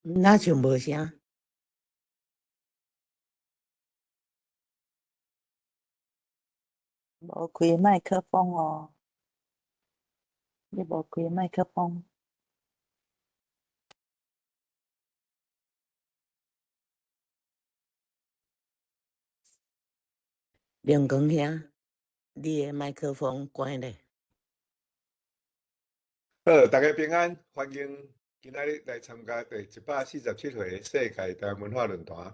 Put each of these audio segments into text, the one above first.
若像無聲。無開麥克風哦，你無開麥克風。梁光兄，你的麥克風關咧。好，大家平安，歡迎今仔日來參加第147回世界台灣文化論壇。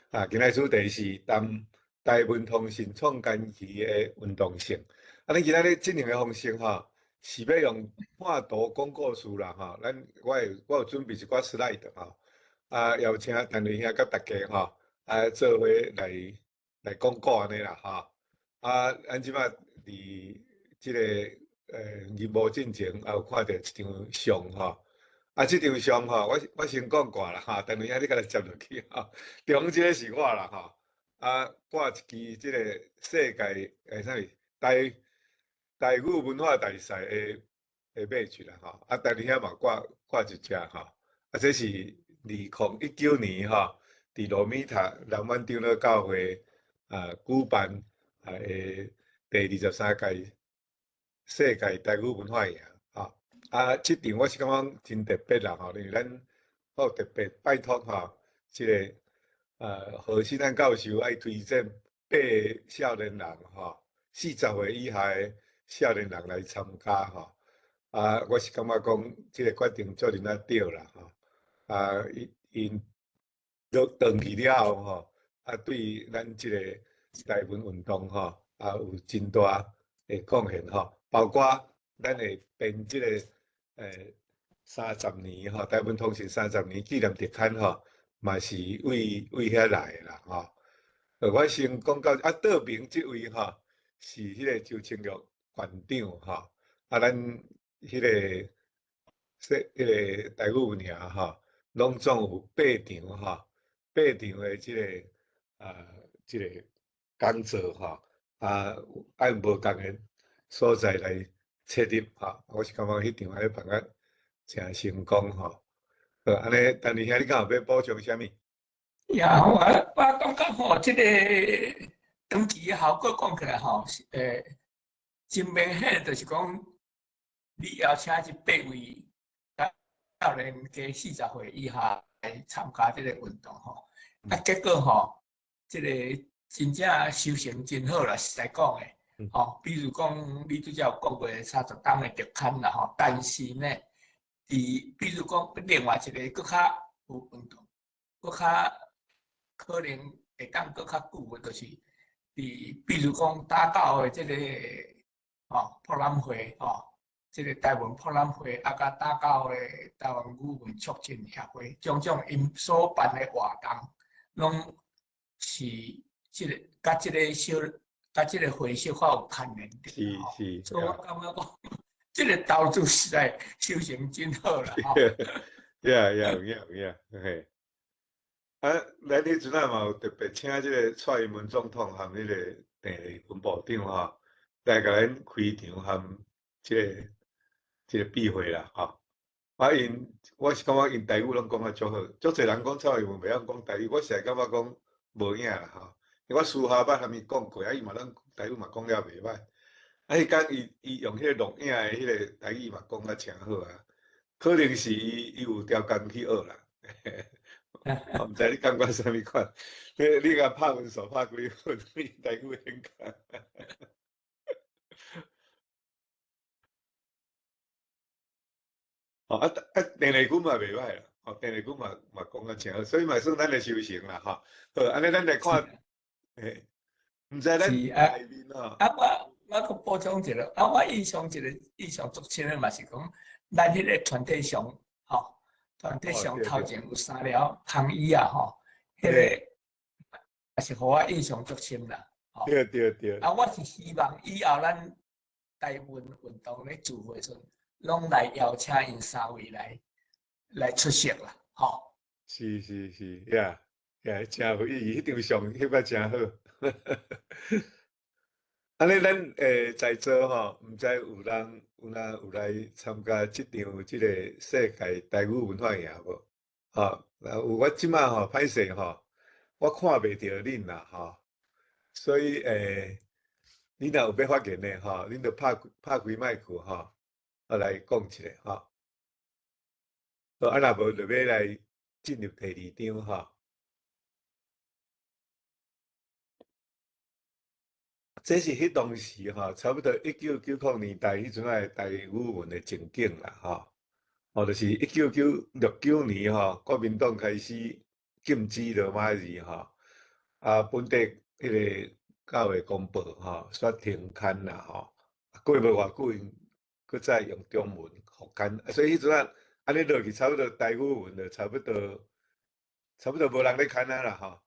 啊，今仔日主題是談台文通訊創刊期的運動性。啊，咱今仔日進行的方式吼，是欲用看圖講故事啦吼。咱我會我有準備一寡 slide 吼，啊，邀請陳瑞兄佮大家吼，啊，做伙來來講古按呢啦吼。啊，咱這擺佇這个熒幕進前也有看著一張相吼。啊，這張相吼，我先講過啦吼，陳瑞兄你共來接落去吼。中這个是我啦吼，啊，掛一支這个世界啥物台台語文化大賽的的馬啦吼。啊，陳瑞兄嘛掛掛一隻吼。啊，這是2019年吼，佇羅米塔南灣長老教會啊舉辦啊的第23屆世界台語文化營吼。啊，這場我是感覺真特別啦吼，因為咱好特別拜託吼，這个何新安教授愛推薦八个少年人吼，40歲以下的少年人來參加吼。啊，我是感覺講這个決定做恁仔對啦吼。啊，𪜶𪜶落轉去了後吼，啊，對咱這个台文運動吼，啊，有真大的貢獻吼，包括咱會編這个30年吼，台文通訊三十年紀念特刊吼，嘛是為為遐來的啦吼。我先講到啊，倒邊這位吼，是彼个周清玉館長吼，啊，咱彼个說彼个台語文營吼，攏總有八場吼，八場的這个啊，這个講座吼，啊，按無仝的所在來設立吼，我是感覺彼場按呢辦甲誠成功吼。好，按呢，陳瑞兄，你敢有欲補充啥物？呀，我我感覺吼，這个長期的效果講起來吼，是真明顯，就是講你邀請這八位少年加40歲以下來參加這个運動吼，啊，結果吼，這个真正收成真好啦，實在講的。吼，比如講，你拄才有講過30冬的特刊啦吼，但是呢，佇比如講另外一个閣較有運動，閣較可能會當閣較久的，就是佇比如講打狗的這个吼博覽會吼，這个台文博覽會，啊，佮打狗的台灣語文促進協會，種種𪜶所辦的活動，攏是這个佮這个小。佮這个會小可有牽連著吼，所以我感覺講，這个投資實在收成真好啦吼。呀呀，有影有影，嘿。啊，咱彼陣仔嘛有特別請這个蔡英文總統和彼个鄭麗文部長吼，來共咱開場和這个這个閉會啦吼。啊，𪜶我是感覺𪜶台語攏講甲足好，足濟人講蔡英文袂曉講台語，我實在感覺講無影啦吼。我私下捌和伊講過，啊，伊嘛攏台語嘛講了袂歹。啊，彼工伊伊用彼個錄影的彼個台語嘛講甲誠好啊，可能是伊伊有調工去學啦。我毋知你感覺啥物款？你你共拍分數拍幾分？你台語演講。哦，啊啊，鄭麗君嘛袂歹啦，哦，鄭麗君嘛嘛講甲誠好，所以嘛算咱的收成啦，吼。好，按呢咱來看。欸，毋知咱內面吼。啊，我我閣補充一下，啊，我印象一个印象足深的嘛是講，咱彼個團體上，吼，團體上頭前有三條空椅仔吼，彼個也是予我印象足深啦。對對對。啊，我是希望以後咱台灣運動咧聚會時陣，攏來邀請𪜶三位來來出席啦，吼。是是是，呀。也誠有意義，彼張相翕甲誠好。按呢，咱在座吼，毋知有人有哪有來參加這場這个世界台語文化營無？吼，有我這馬吼歹勢吼，我看袂著恁啦吼，所以恁若有欲發言的吼，恁就拍拍開麥克吼，啊來講一下吼。啊，若無就欲來進入第二章吼。這是彼當時吼，差不多1990年代彼陣仔的台語文的情景啦吼。哦，就是1969年吼，國民黨開始禁止羅馬字吼，啊，本地彼个教會公報吼，煞停刊啦吼。過無偌久，𪜶閣再用中文復刊，啊，所以彼陣仔按呢落去，差不多台語文就差不多，差不多無人咧刊啊啦吼。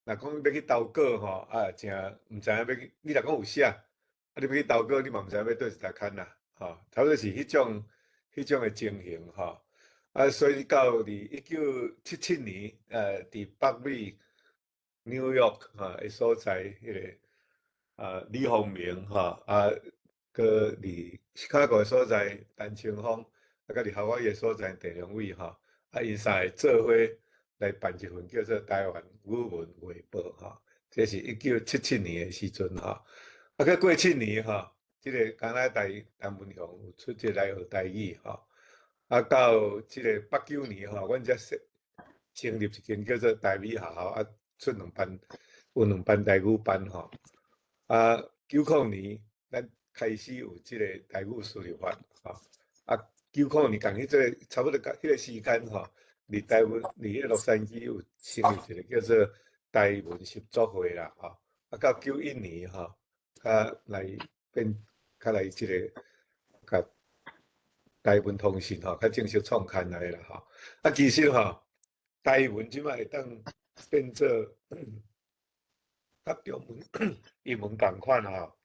若講欲去投稿吼，啊，誠毋知影欲去，你若講有寫，啊，你欲去投稿，你嘛毋知影欲佗一搭刊啦，吼，差不多是彼種的情形吼。啊，所以到佇1977年，佇北美紐約吼的所在，彼个啊李鴻明吼，啊，閣佇芝加哥的所在陳清風，啊，佮佇夏威夷的所在鄭良偉吼，啊，𪜶三个做伙來辦一份叫做《台灣語文月報》吼，這是1977年的時陣吼。啊，閣過7年吼，這个加拿大陳文雄有出這個來學台語吼。啊，到這个89年吼，阮才成立一間叫做台美學校，啊，出兩班，有兩班台語班吼。啊，90年咱開始有這个台語輸入法吼。啊，90年仝彼個差不多仝彼个時間吼。佇台灣，佇彼個洛杉磯有成立一個叫做台文習作會啦，吼。啊，到91年吼，較來變，較來這个，共台文通訊吼，較正式創刊來啦，吼。啊，其實吼，台文這擺會當變做佮中文、英文仝款吼，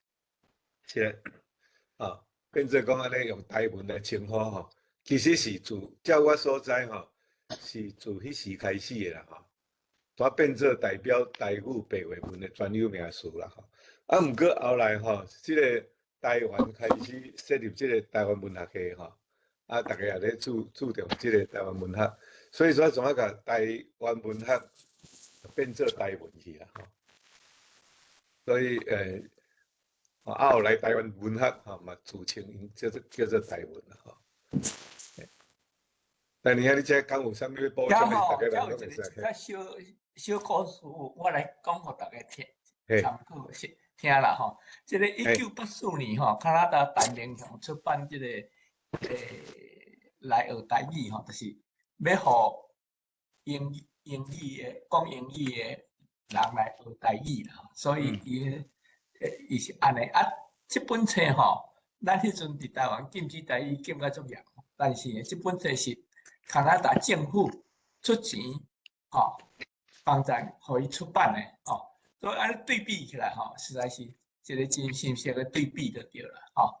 是啊，變做講按呢用台文來稱呼吼，其實是自照我所知吼。是自彼時開始的啦吼，才變做代表台語白話文的專有名詞啦吼。啊，毋過後來吼，這个台灣開始設立這个台灣文學系吼，啊，逐家也咧注重這个台灣文學，所以說怎啊共台灣文學變做台文去啦吼。所以啊後來台灣文學吼嘛自稱𪜶叫做台文啦吼。但你看，你這敢有啥物欲補充的？大家攏會使。一個小小故事，我來講予大家聽，參考是聽啦吼。這个1984年吼，加拿大陳明雄出版這个來學台語吼，就是欲予英語的講英語的人來學台語啦。所以伊是按呢啊，這本冊吼，咱彼陣佇台灣禁止台語禁甲足嚴，但是這本冊是加拿大政府出錢，吼，幫贊予伊出版的，吼，所以按呢對比起來，吼，實在是一個真深刻的對比就對啦，吼。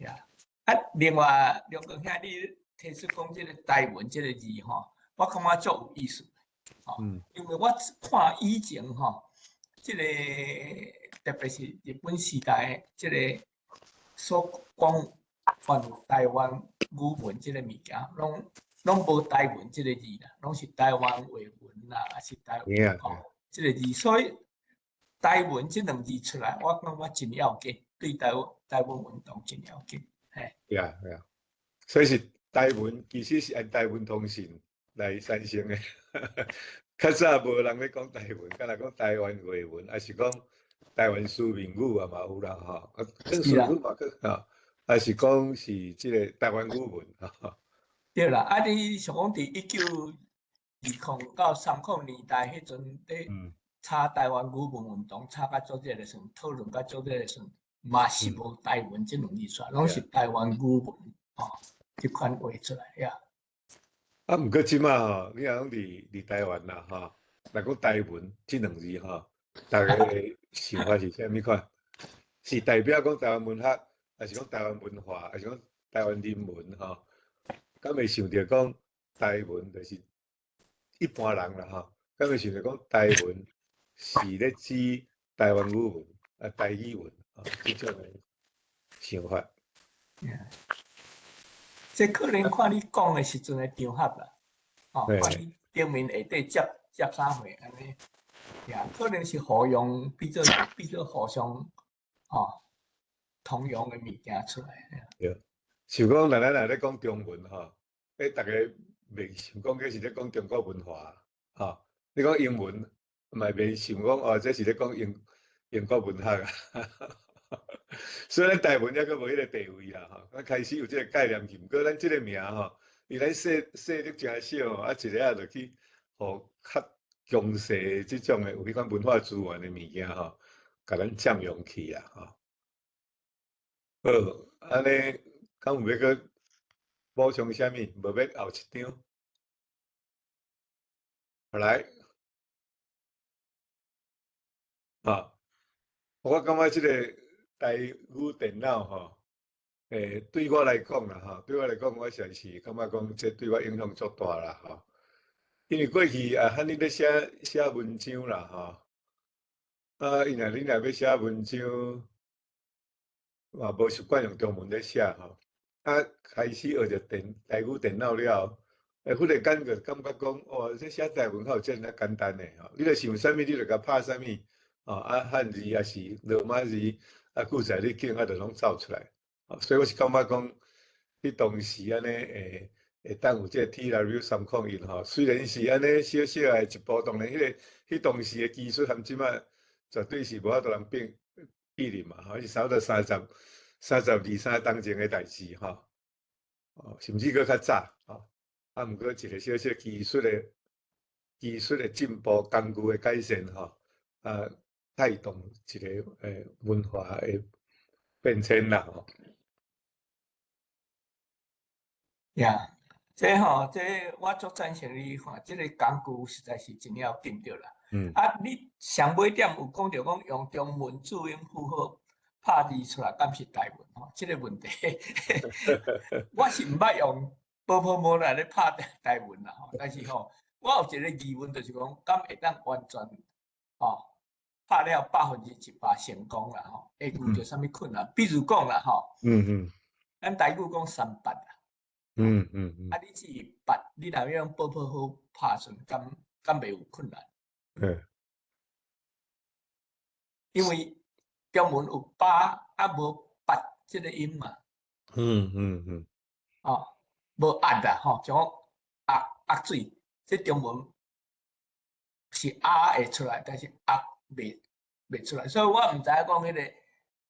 啊，啊，另外梁光兄，你提出講這個台文這個字，吼，我感覺足有意思，吼，因為我看以前，吼，這个特別是日本時代這个所講關於台灣語文這个物件，攏無台文這个字啦，攏是台灣話文啦，抑是台灣吼這个字，所以台文這兩字出來，我感覺真要緊，對台灣運動真要緊。嘿。對啊，對啊，所以是台文其實是按台文通訊來產生的。較早無人咧講台文，敢若講台灣話文，抑是講台灣書面語也嘛有啦吼。啊，講書面語嘛，閣吼，抑是講是這个台灣語文吼。對啦，啊！你想講佇1920到30年代彼陣，佇炒台灣語文運動，炒甲足熱的時陣，討論甲足熱的時陣，嘛是無台文這兩字出來，攏是台灣語文吼，這款話出來呀。啊，毋過這馬吼，你若講佇台灣啦吼，若講台文這兩字吼，逐家的想法是啥物款？是代表講台灣文學，抑是講台灣文化，抑是講台灣人文吼？敢會想著講台文就是一般人啦吼，敢會想著講台文是咧指台灣語文啊、台語文啊，這種的想法。這可能看你講的時陣的場合啦。吼，看你頂面下底接接啥貨按呢，呀，可能是互用變做互相吼通用的物件出來。對，像講咱若咧講中文吼，欸，逐家袂想講這是咧講中國文化，吼，你講英文嘛袂想講哦，這是咧講英國文學啊。所以咱台文抑閣無彼个地位啦，吼。咱開始有這个概念去，毋過咱這个名吼，因為咱勢力誠小，啊，一下仔就去予較強勢這種的有彼款文化資源的物件吼，共咱佔用去啊，吼。好，按呢，敢有欲閣補充啥物？無欲後一張？來，啊，我感覺這个台語電腦吼，對我來講啦，吼，對我來講，我實在是感覺講，這對我影響足大啦，吼。因為過去啊，漢你咧寫寫文章啦，吼，啊，伊若你若欲寫文章，嘛無習慣用中文咧寫吼，啊，開始學著台語電腦了後，忽然間就感覺講，哦，這寫台文較有遮爾簡單的吼，你著想啥物，你著共拍啥物，哦，啊，漢字抑是羅馬字，啊，句子你揀，啊，就攏走出來。所以我是感覺講，彼當時按呢，會當有這個 TW301吼，雖然是按呢小小的一步，當然彼个彼當時的技術和這擺絕對是無法度通比擬嘛，吼，是差不多三十二三冬前的代誌吼，哦，甚至閣較早，吼，啊，毋過一個小小技術的進步，工具的改善，吼，啊，帶動一個文化的變遷啦，吼。呀，這吼，這我足贊成你看，這个工具實在是真要緊著啦。啊，你上尾點有講著講用中文注音符號拍字出來，敢是台文吼？這个問題，我是毋捌用波波摩來咧拍台文啦吼。但是吼，我有一個疑問，就是講，敢會當完全吼拍了100%成功啦吼？會遇著啥物困難？比如講啦吼，咱台語講三八啦。啊，你這八，你若欲用波波好拍順，敢袂有困難？因為中文有八啊，無八這個音嘛。哦，無壓啦吼，像講壓壓水，這中文是壓會出來，但是壓袂出來，所以我毋知影講彼个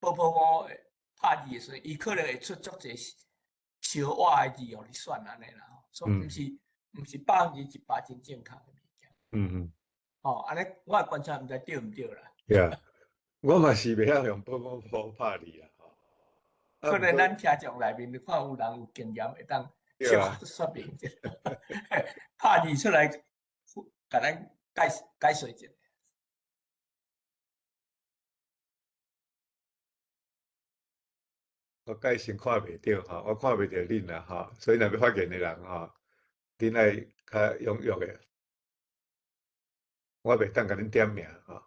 波波摩拍字的時陣，伊可能會出足濟小活的字予你選按呢啦，所以毋是100%真正確的物件。哦，按呢我的觀察毋知對毋對啦。對啊，我嘛是袂曉用波波摩拍字啦。可能咱聽眾內面，看有人有經驗，會當小可說明一下，拍字出來，共咱解說一下。我蓋先看袂著吼，我看袂著恁啦吼，所以若欲發言的人吼，恁愛較踴躍的，我袂當共恁點名吼，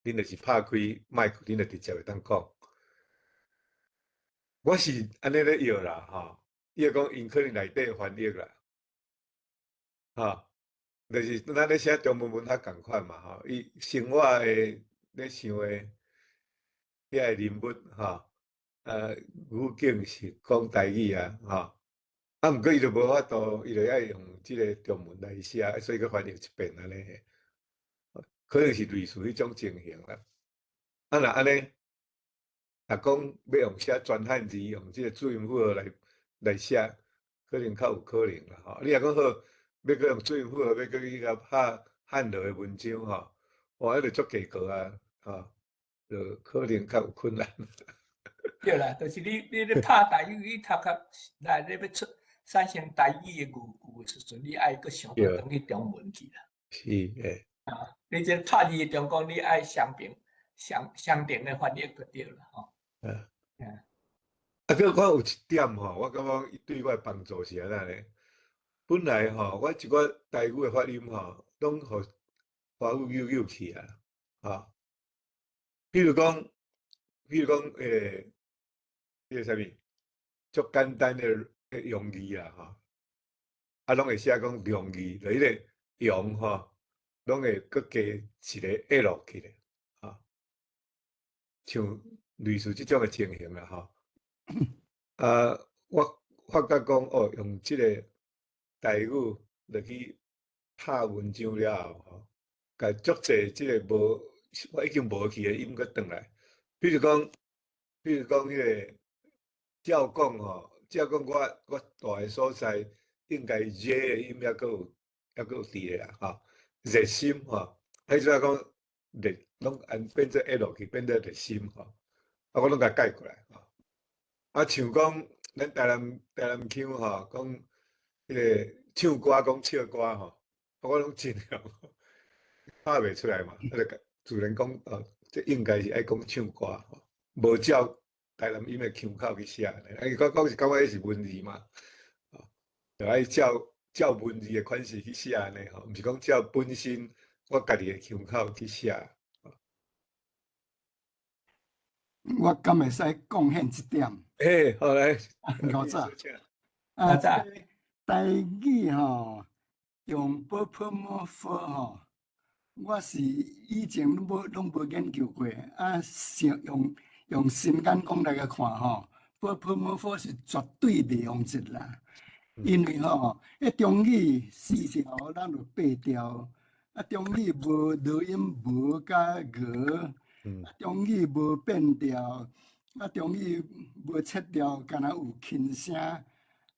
恁就是拍開麥克，恁就直接會當講。我是按呢咧臆啦吼，伊會講𪜶可能內底翻譯啦，吼，就是咱咧寫中文文學仝款嘛吼，伊生活的咧想的遐个人物吼。語境是講台語啊，吼，啊，毋過伊就無法度，伊就愛用這个中文來寫，所以閣翻譯一遍按呢，可能是類似彼種情形啦。啊，若按呢，若講欲用寫全漢字，用這个注音符號來寫，可能較有可能啦，吼。你若講好，欲閣用注音符號，欲閣去共拍漢字的文章，吼，哇，彼就足計較啊，吼，就可能較有困難。對啦，就是你咧拍台語，你頭殼來你欲出產生台語的語句的時陣，你愛閣想閣轉去中文去啦。是的。啊，你這拍字的中講，你愛雙平雙重的翻譯就對啦，吼。啊，閣我有一點吼，我感覺對我的幫助是按怎呢？本來吼，我一寡台語的發音吼，攏予華語扭扭去啊，吼。比如講，彼个啥物，足簡單的用字啦，吼。啊，攏會寫講容易，就彼个容吼，攏會閣加一個 L 去咧，吼，像類似這種的情形啦，吼。啊，我發覺講哦，用這个台語落去拍文章了後，吼，共足濟這个無我已經無去的音閣轉來，比如講彼个照講吼，照講我蹛的所在應該 J 的音猶閣有佇咧啦，吼，熱心吼，啊，彼陣講熱攏按變做 L 去，變做熱心吼，啊，我攏共改過來吼。啊，像講咱台南腔吼，講彼个唱歌講笑歌吼，我攏盡量拍袂出來嘛，啊，就自然講哦，這應該是愛講唱歌吼，無照台南音的腔口去寫，啊，伊講講是感覺彼是文字嘛，哦，就愛照文字的款式去寫按呢吼，毋是講照本身我家己的腔口去寫。我敢會使貢獻一點？嘿，好來，古早啊，這个台語吼，用 ㄅㄆㄇ ㄈ 吼，我是以前攏無研究過，啊，想用心眼光來共看吼，ㄅㄆㄇ ㄈ 是絕對袂用得啦，因為吼，彼中語四調咱有八調，啊，中語無濁音無佮濁。啊，中語無變調，啊，中語無切調，敢若有輕聲。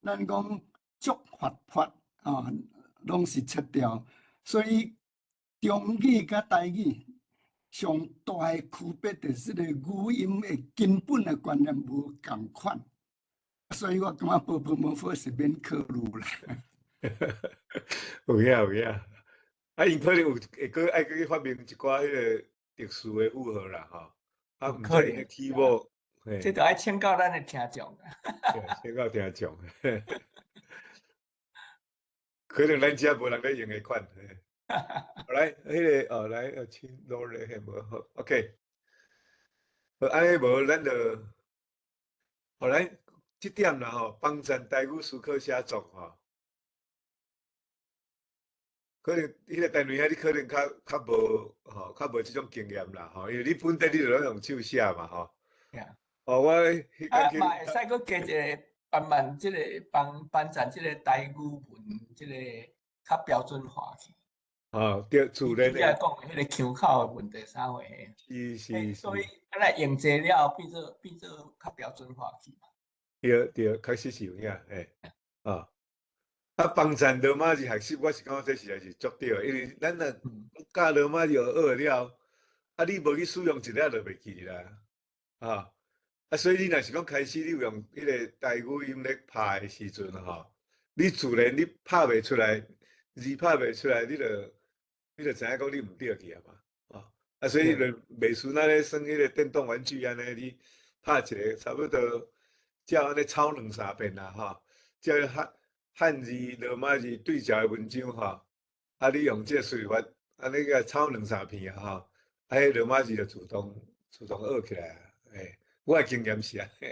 咱講足活潑，哦，攏是切調。所以中語佮台語上大的區別就是這个語音的根本的觀念無仝款。所以我感覺 ㄅㄆㄇ ㄈ 是免考慮啦。有影有影，啊，𪜶可能有會閣愛閣去發明一寡彼个特殊的符號啦，吼，啊，毋知𪜶的起母，這著愛請教咱的聽眾。請教聽眾，可能咱遮無人咧用彼款。來，彼个哦，來，請努力嘿，無好，OK。好，按呢無，咱就，好來，這點啦吼，幫贊台語思考寫作吼。可能彼个單位遐，你可能較無吼，較無這種經驗啦吼，因為你本底你就攏用手寫嘛吼。哦，我彼啊嘛會使閣加一個慢慢這個幫幫贊這個台語文，這個較標準化去。哦，對，自然的。你講的彼个腔口的問題啥貨？是是是。所以，啊，若用濟了後，變做較標準化去嘛。對對，確實是有影，嘿，啊。啊，幫贊羅馬字學習，我是感覺這實在是足對的，因為咱若教羅馬字學了，啊，你無去使用一下就袂記啦，啊，啊，所以你若是講開始你有用彼个台語音咧拍的時陣吼，你自然你拍袂出來，字拍袂出來，你就知影講你毋對去啊嘛，啊，啊，所以就袂輸咱咧耍彼个電動玩具按呢，你拍一个差不多照按呢抄兩三遍啦，吼，照漢字、羅馬字對照的文章吼，啊，你用這个輸入法，按呢共抄兩三遍啊，吼，啊，彼羅馬字就自動學起來啊，欸，我的經驗是按呢。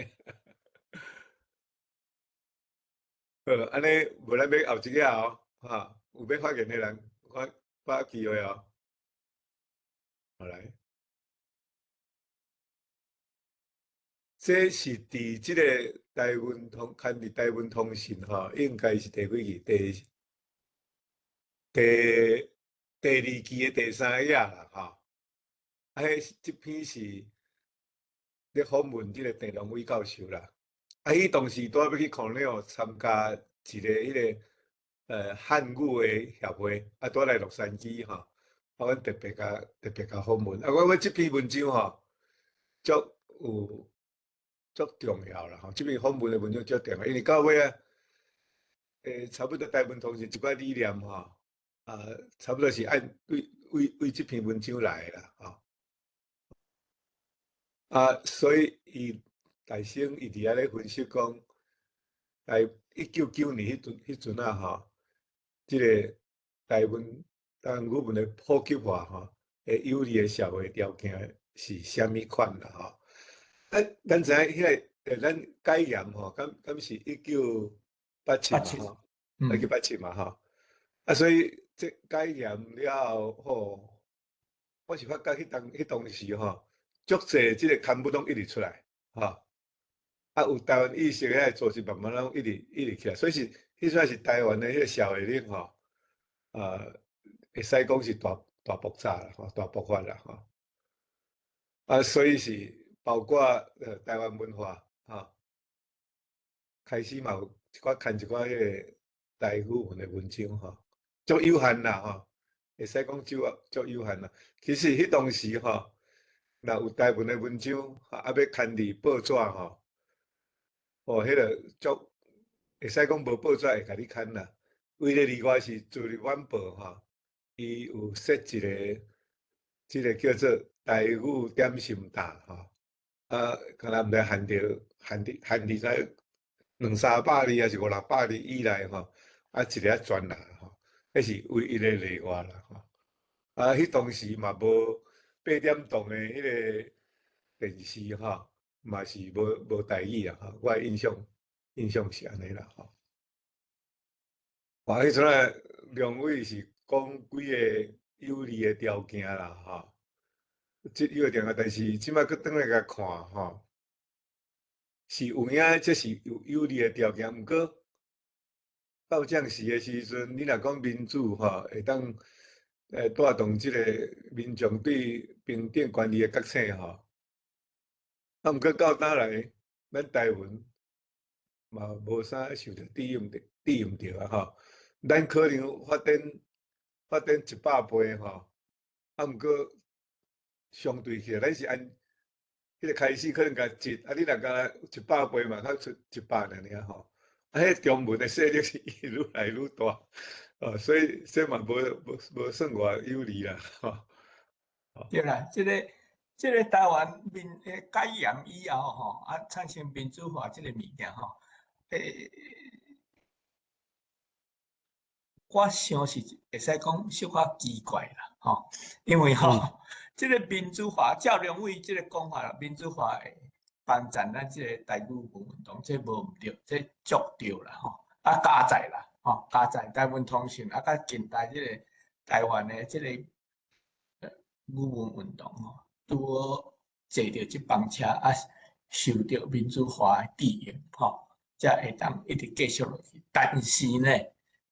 好，按呢無咱欲後一頁哦，哈，有欲發言的人，我把握機會哦。好來，這是佇這个台灣通，刊佇台灣通信吼，應該是第幾期？第二期的第三頁啦，吼。啊，彼這篇是咧訪問這个鄭龍偉教授啦。啊，彼當時拄仔欲去康奈爾參加一个彼个漢語的協會，啊，拄仔來洛杉磯吼，啊，阮特別共訪問。啊，我覺這篇文章吼，足有足重要啦吼，這篇訪問的文章足重要，因為到尾啊，差不多台灣通信一寡理念吼，啊，差不多是按為這篇文章來的啦，吼。啊，所以伊大生伊佇遐咧分析講，在199年彼陣啊吼，這个台灣語文的普及化吼，會有利的社會條件是啥物款啦吼？啊，咱知影彼个，咱解嚴吼，敢是1987嘛吼？去八七嘛吼，啊，所以這解嚴了後吼，我是發覺彼當時吼，足濟這個刊物攏一直出來，吼，啊，有台灣意識遐個組織慢慢攏一直一直起來，所以是彼陣是台灣的彼個社會頂吼，會使講是大大爆炸啦，吼，大爆發啦，吼，啊，所以是包括台灣文化，吼，開始嘛有一寡刊一寡彼個台語文的文章，吼，足有限啦，吼，會使講足足有限啦。其實彼當時吼，若有台文的文章，啊欲刊佇報紙吼，哦，彼個足會使講無報紙會共你刊啦。唯一例外是《自立晚報》吼，伊有設一個這個叫做台語點心檔吼，啊，敢若毋知限著限佇限佇在兩三百字抑是五六百字以內吼，啊，一个專欄吼，彼是唯一的例外啦吼。啊，彼當時嘛無8點檔的彼個電視吼，嘛是無台語啦吼，我的印象是按呢啦吼。哇，彼陣仔兩位是講幾个有利的條件啦吼，這有利條件，但是這擺閣轉來共看吼，是有影這是有有利的條件，毋過到這時的時陣，你若講民主吼，會當帶動這個民眾對平等權利的覺醒吼，啊，毋過到今來，咱台灣嘛無啥受著利用著利用著啊吼，咱可能發展100倍吼，啊，毋過相對起來，咱是按彼個開始可能共一，啊，你若共100倍嘛，較出100爾爾吼，啊，彼中文的勢力是愈來愈大，哦，所以這嘛無算偌有利啦，吼。對啦，這個台灣民解嚴以後吼，啊，產生民主化這個物件吼，我想是會使講小可奇怪啦，吼，因為吼，這個民主化，照兩位這個講法啦，民主化會幫贊咱這個台語文運動，這無毋對，這足對啦，吼，啊加載啦，吼，加載台灣通訊，啊，佮近代這個台灣的這個語文運動吼，拄好坐著這班車啊，受著民主化的利用，吼，才會當一直繼續落去。但是呢，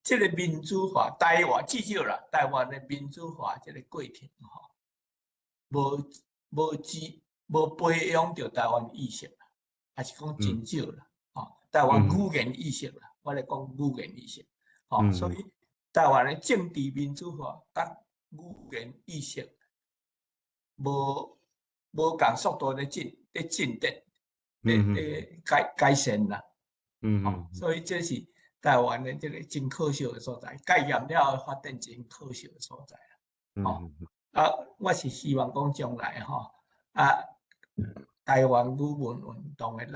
這個民主化，台灣至少啦，台灣的民主化這個過程吼，無培養著台灣意識啦，抑是講真少啦，吼，台灣語言意識啦，我咧講語言意識，吼，所以台灣的政治民主化佮語言意識無仝速度咧進展，咧改善啦，所以這是台灣的這個真可惜的所在，解嚴了後發展真可惜的所在啦。吼，啊，我是希望講將來吼，啊，台灣語文運動的力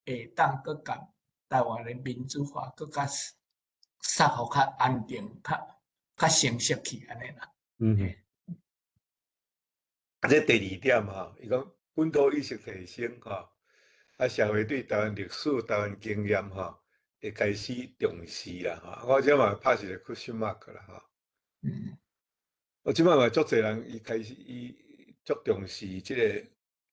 會當閣共台灣的民主化閣較殺予較安定、較成熟去按呢啦。啊，這第二點吼，伊講本土意識提升吼，啊，社會對台灣歷史、台灣經驗吼，會開始重視啦吼。我這嘛拍一個 question mark 啦吼。我這擺嘛足濟人，伊開始伊足重視這個，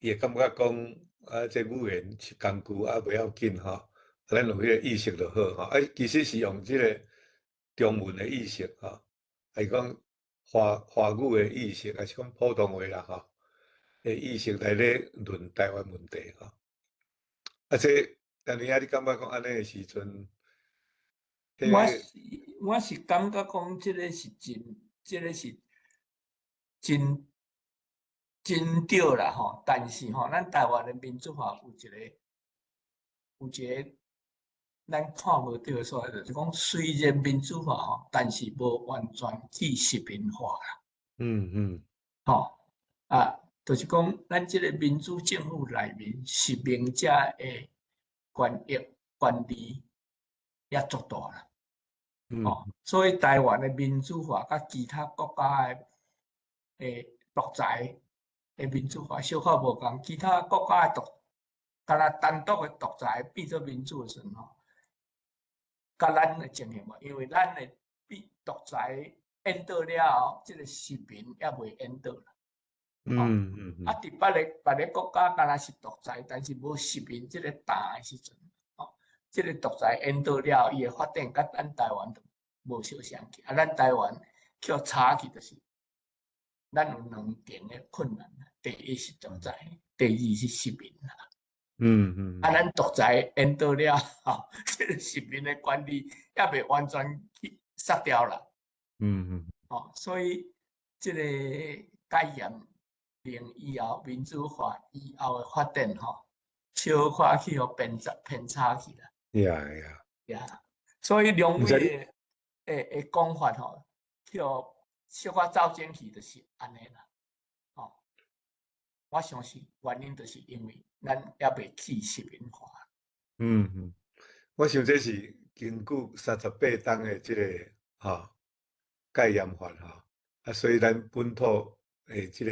伊會感覺講啊，這語言是工具啊，袂要緊吼，啊，咱有彼個意識就好吼。啊，其實是用這個中文的意識吼，還是講華語的意識，還是講普通話啦吼的意識來咧論台灣問題吼。啊，這但是啊，你感覺講按呢的時陣，我是感覺講，這個是真對啦吼。但是吼，咱台灣的民主化有一個咱看無著的所在，就是講雖然民主化吼，但是無完全去殖民化啦。吼，啊，就是講咱這個民主政府內面殖民者的權益權利也足大啦。吼，所以台灣的民主化佮其他國家的獨裁的民主化小可無仝，其他國家的獨，敢若單獨的獨裁變做民主的時陣吼，佮咱的情形無，因為咱的比獨裁演倒了後，這個殖民猶未演倒啦。啊，佇別个國家敢若是獨裁，但是無殖民這個擔的時陣，哦，這個獨裁演倒了後，伊的發展佮咱台灣就無相像去。啊，咱台灣去予插去，就是咱有兩重的困難。第一是獨裁，第二是殖民啦。啊，咱獨裁演倒了後，這個殖民的權利猶未完全去殺掉啦。哦，所以這個解嚴令以後民主化以後的發展吼，小可去予偏差去啦。 Yeah，所以兩位的講法吼，去予小可走進去，就是按呢啦。哦，我相信原因就是因為咱猶未去殖民化。嗯，我想這是根據38冬的這個吼戒嚴法吼，啊，所以咱本土的這個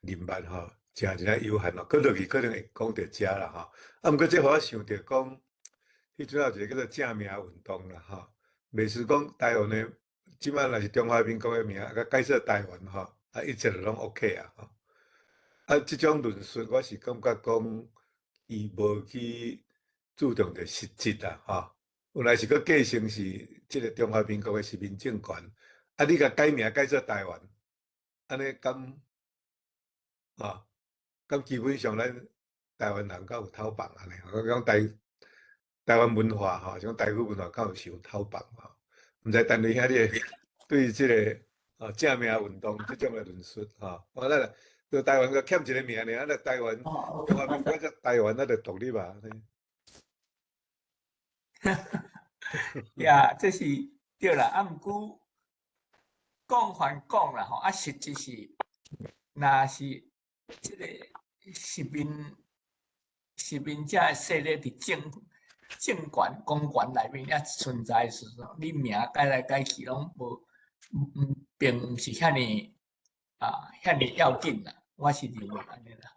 人脈吼，誠真仔有限咯，閣落去可能會講著遮啦吼。啊，毋過這予我想著講，彼陣有一個叫做正名運動啦吼，袂輸講台灣的，這擺若是中華民國的名，共改做台灣吼，啊，一切就攏 OK 啊吼。啊，這種論述我是感覺講，伊無去注重著實質啦吼。原來是閣繼承是這個中華民國的殖民政權，啊，你共改名改做台灣，按呢敢？啊，咁基本上咱台灣人敢有偷放按呢？我講台灣文化吼，像台語文化敢有受偷放吼？毋知陳瑞兄你對這個啊正名運動這種的論述吼？我咱就台灣閣欠一個名爾，啊，台灣中華民國才台灣，咱就獨立啊。 Yeah，這是對啦，啊，毋過講還講啦吼，啊，實質是若是這個殖民者的勢力佇政權公權內面猶存在的時陣，你名改來改去攏無，毋並毋是遐爾要緊啦。我是認為按呢啦。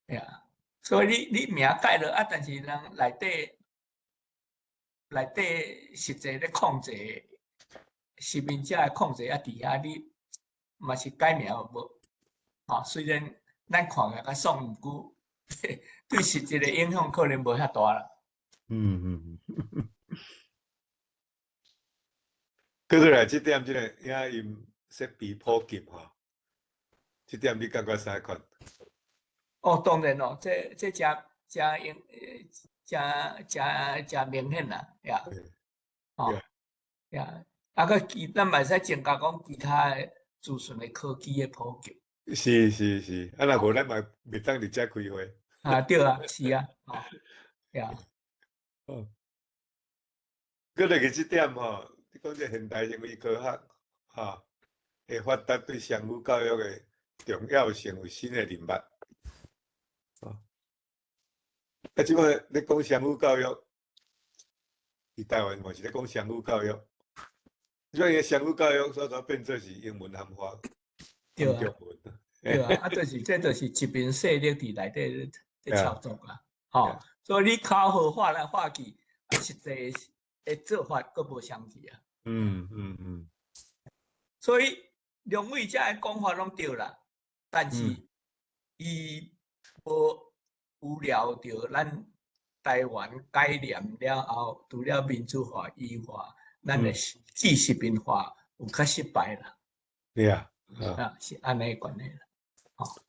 Yeah，所以你名改了啊，但是人內底實際咧控制殖民者的控制猶佇遐，你嘛是改名無？吼，雖然咱看起來較爽，毋過對實際的影響可能無遐大啦。閣過來這點，這個影音設備普及吼，這點你感覺啥款？哦，當然咯，這誠誠應，誠誠誠明顯啦，yeah。哦，yeah，啊，閣咱嘛會使增加講其他的資訊的科技的普及。是是是，啊，若無咱嘛袂當佇遮開會。啊，對啊，是啊，哦，yeah。哦，閣落去這點吼，你講這現代認為科學，吼，會發達對雙語教育的重要性有新的認識。哦，啊，這擺咧講雙語教育，佇台灣嘛是咧講雙語教育，這擺雙語教育所怎變做是英文含華對啊，中文。對啊，啊，就是這就是殖民勢力佇內底咧操作啦，吼，所以你口號喊來喊去，啊，實際的做法閣無相仝啊。所以兩位遮的講法攏對啦，但是伊無預料著咱台灣解嚴了後，除了民主化以外，咱的去殖民化有較失敗啦。對啊。啊，是按呢關係啦。吼。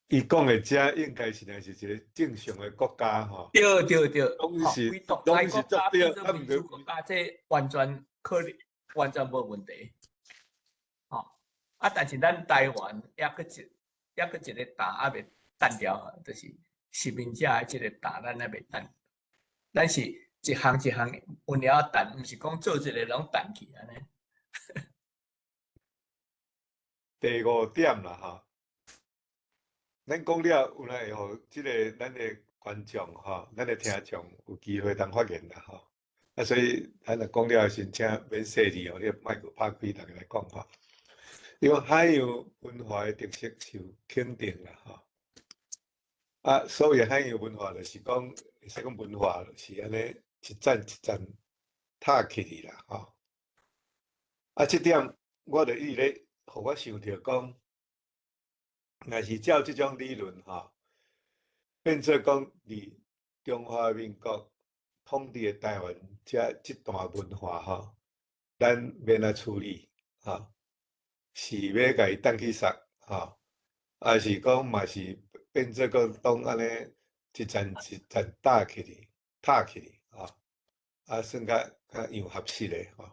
伊講的這應該是若是一個正常的國家吼。對對對，攏是獨裁國家變做民主國家，這完全可能，完全無問題。吼，啊，但是咱台灣猶閣一個擔猶未擲掉，就是殖民者的這個擔，咱猶未擲。咱是一項一項有了擲，毋是講做一個攏擲去按呢。第五點啦，吼，咱講了有來會予這個咱的觀眾吼，咱的聽眾有機會通發言啦，吼。啊，所以咱若講了先請免細膩哦，你麥閣拍開，逐家來講吼。因為海洋文化的特色受肯定啦，吼。啊，所謂海洋文化，就是講，會使講文化是按呢。一層一層拆起去啦，吼。啊，這點我就一直咧，予我想著講，若是照這種理論吼，變做講佇中華民國統治的台灣，這段文化吼，咱欲按怎處理？吼，是欲共伊擲去捒，吼，抑是講嘛是變做講當按呢一層一層搭起去，拆起去，吼，啊，算較較樣合適的吼，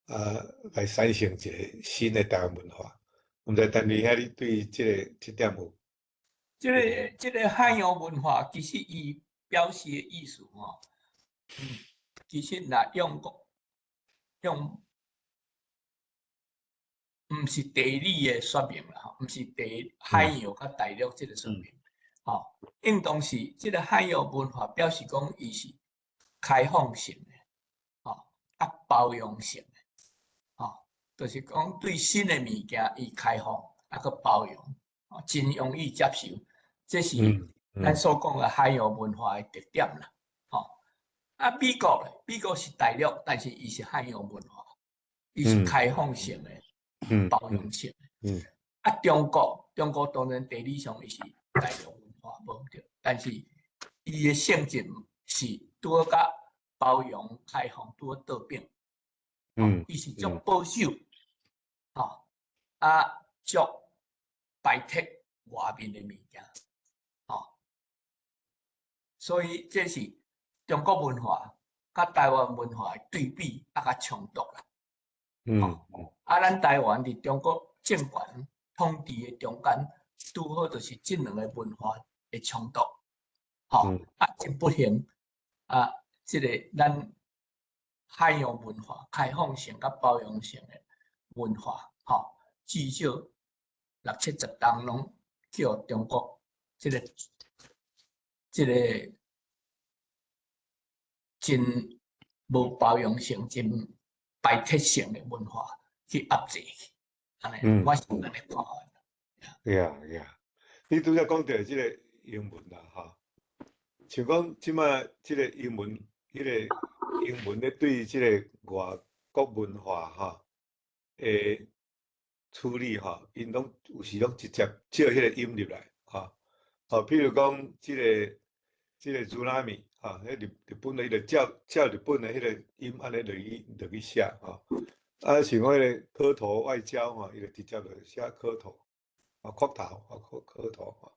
啊，來產生一個新的台灣文化。毋知陳立兄你對這个這點有？這个海洋文化其實伊表示的意思吼，其實若用用，毋是地理的說明啦，吼，毋是地海洋佮大陸這个說明，吼，應當是這个海洋文化表示講伊是開放性的，吼，啊包容性的，吼，就是講對新的物件伊開放，啊閣包容，真容易接受，這是咱所講的海洋文化的特點啦，吼。啊，美國咧，美國是大陸，但是伊是海洋文化，伊是開放性的、包容性的。啊，中國，中國當然地理上伊是大陸文化無毋對，但是伊的性質是拄好佮包容、開放拄好倒反。伊是足保守，吼，啊，足排斥外面的物件，吼，所以這是中國文化佮台灣文化的對比啊，佮衝突啦。啊，咱台灣佇中國政權統治的中間，拄好就是這兩个文化的衝突，吼，啊，真不幸啊，這个咱海洋文化、開放性佮包容性的文化，吼，至少六七十冬攏去予中國這个真無包容性、真排斥性的文化去壓制去，按呢，我是按呢看法。 Yeah，你拄才講著這个英文啦，吼，像講這擺這个英文，彼个英文咧對這个外國文化吼的處理吼，𪜶攏有時攏直接借彼個音入來，吼，吼，比如講這个 tsunami，吼，彼日本的伊就照日本的彼个音按呢落去寫，吼，啊，像講彼个蝌蚪外交吼，伊就直接就寫蝌蚪，啊，蝌蚪，啊，蝌蚪吼，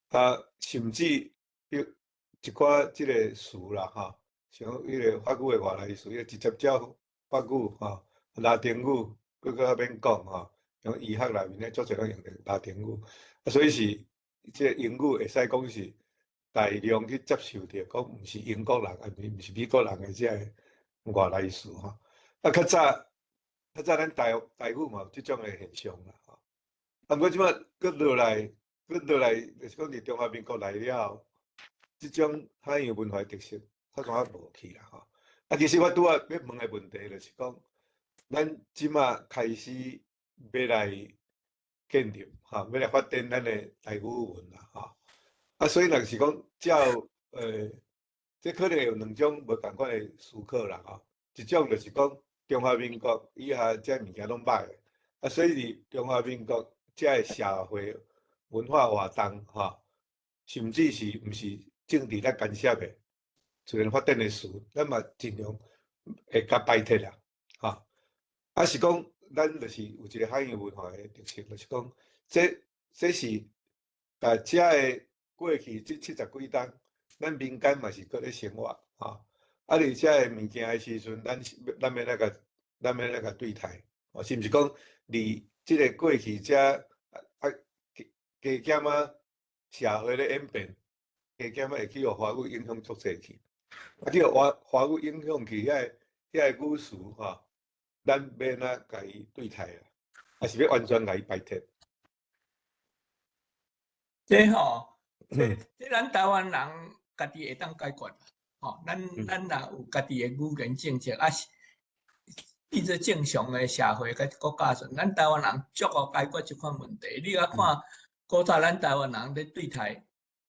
啊，甚至有一寡這个詞啦，吼，像彼个法語的外來詞，伊就直接照法語吼，拉丁語，閣較免講吼，像醫學內面咧，足濟攏用著拉丁語，啊，所以是這个英語會使講是大量去接受著，講毋是英國人，啊，毋是美國人的這个外來詞吼。啊，較早咱台語嘛有這種的現象啦，吼。啊，毋過這擺閣落來，就是講佇中華民國來了後，這種海洋文化特色，較怎無去啦，吼。啊，其實我拄仔欲問的問題就是講，咱這擺開始欲來建立，吼，欲來發展咱的台語文啦，吼。啊，所以若是講照，這可能有兩種無仝款的思考啦，吼。一種就是講中華民國以下這物件攏歹的，啊，所以佇中華民國這个社會文化活動，吼，甚至是毋是政治來干涉的，自然發展的事，咱嘛盡量會共排斥啦，吼。啊，是講咱就是有一個海洋文化的特色，就是講這是共這个過去這七十幾冬，咱民間嘛是閣咧生活，吼。啊，佇這个物件的時陣，咱欲按怎共對待，哦，是毋是講佇這个過去這啊加減仔社會咧演變，加減仔會去予華語影響足濟去，啊，去予華語影響去遐个語詞吼，咱欲按怎共伊對待啊？抑是欲完全共伊排斥？這吼，這咱台灣人家己會當解決，吼，咱若有家己的語言政策，啊是變做正常的社會佮國家時，咱台灣人足夠解決這款問題。你若看古早咱台灣人咧對待，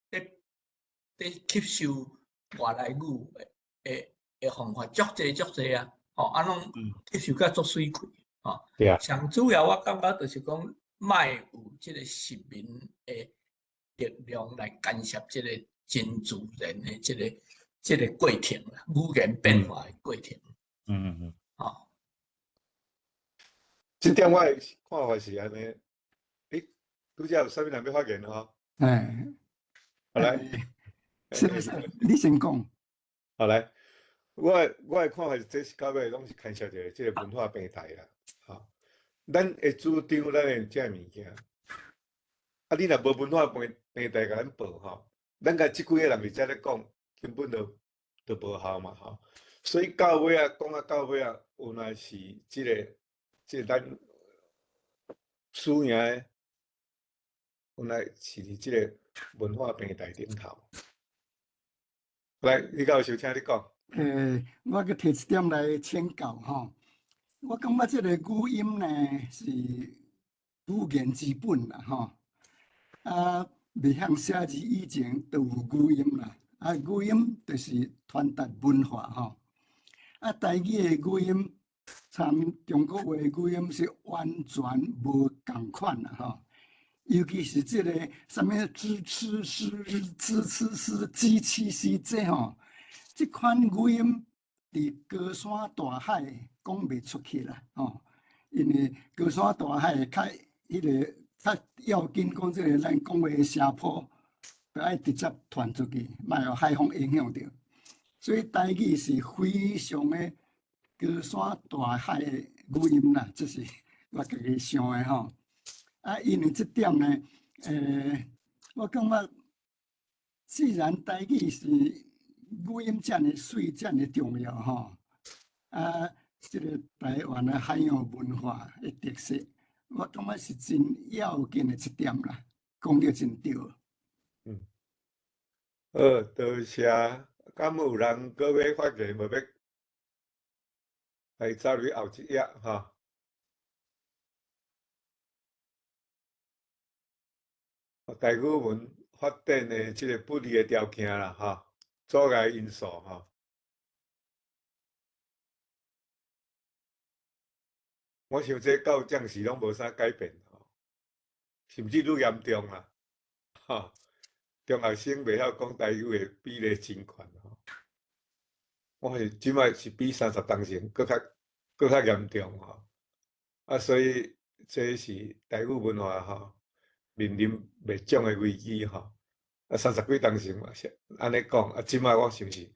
咧吸收外來語的方法，足濟足濟啊，吼，啊攏吸收甲足媠氣，吼。對啊。上主要我感覺就是講，莫有這個殖民的力量來干涉這個真自然的這個過程啦，語言變化的過程。這點我的看法是按呢。欸，拄才有啥物人欲發言吼？哎。好來。是是，你先講。好來，我的看法是，這是到尾攏是牽涉著這個文化平台啦。吼，咱會主張咱的這物件，啊，你若無文化平台共咱報吼，咱共這幾個人佇遮咧講，根本就無效嘛吼。所以到尾啊，講啊到尾啊，原來是這個咱輸贏的，原來是佇這個文化平台頂頭。來，李教授，請你講。我閣提一點來請教吼。我感覺這個語音呢是語言之本啦吼。啊，未曉寫字以前就有語音啦。啊，語音就是傳達文化吼。啊，台語的語音參中國話的語音是完全無仝款啦吼。尤其是這個啥物支吃斯支吃斯支氣斯這吼，這款語音佇高山大海講袂出去啦吼，因為高山大海較彼個較要緊，講這個咱講話的聲波，都愛直接傳出去，莫予海風影響著。所以台語是非常的高山大海的語音啦，這是我家己想的吼。啊，因為這點呢，我感覺既然台語是語音遮爾媠、遮爾重要吼，啊，這個台灣的海洋文化的特色，我感覺是真要緊的一點啦，講得真對。嗯，好，多謝。敢有人閣欲發言無？欲來走入後一頁哈。台語文發展的這個不利的條件啦，吼，阻礙因素吼。我想這到暫時攏無啥改變，吼，甚至愈嚴重啦，吼。中學生袂曉講台語的比例真懸，吼。我是這擺是比30當前閣較嚴重，吼。啊，所以這是台語文化，吼，面臨滅種的危機，吼。啊，30幾當前嘛是按呢講，啊，這擺我想是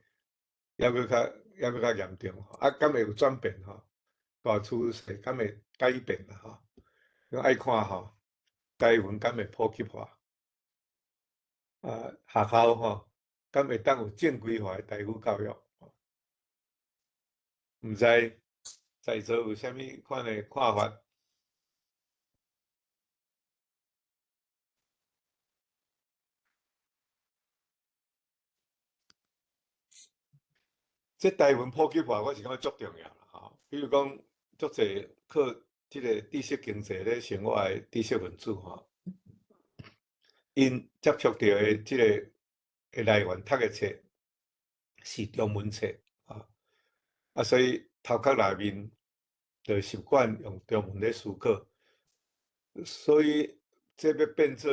猶閣較嚴重，啊，敢會有轉變，吼？大趨勢敢會改變啦，吼？愛看吼，台文敢會普及化？啊，學校吼，敢會當有正規化的台語教育？毋知在座有啥物款的看法？這台文普及化，我是感覺足重要啦，吼。比如講，足濟靠這個知識經濟咧生活的知識分子吼，𪜶接觸著的這個的來源讀的冊是中文冊，啊，啊，所以頭殼內面就習慣用中文咧思考，所以這欲變做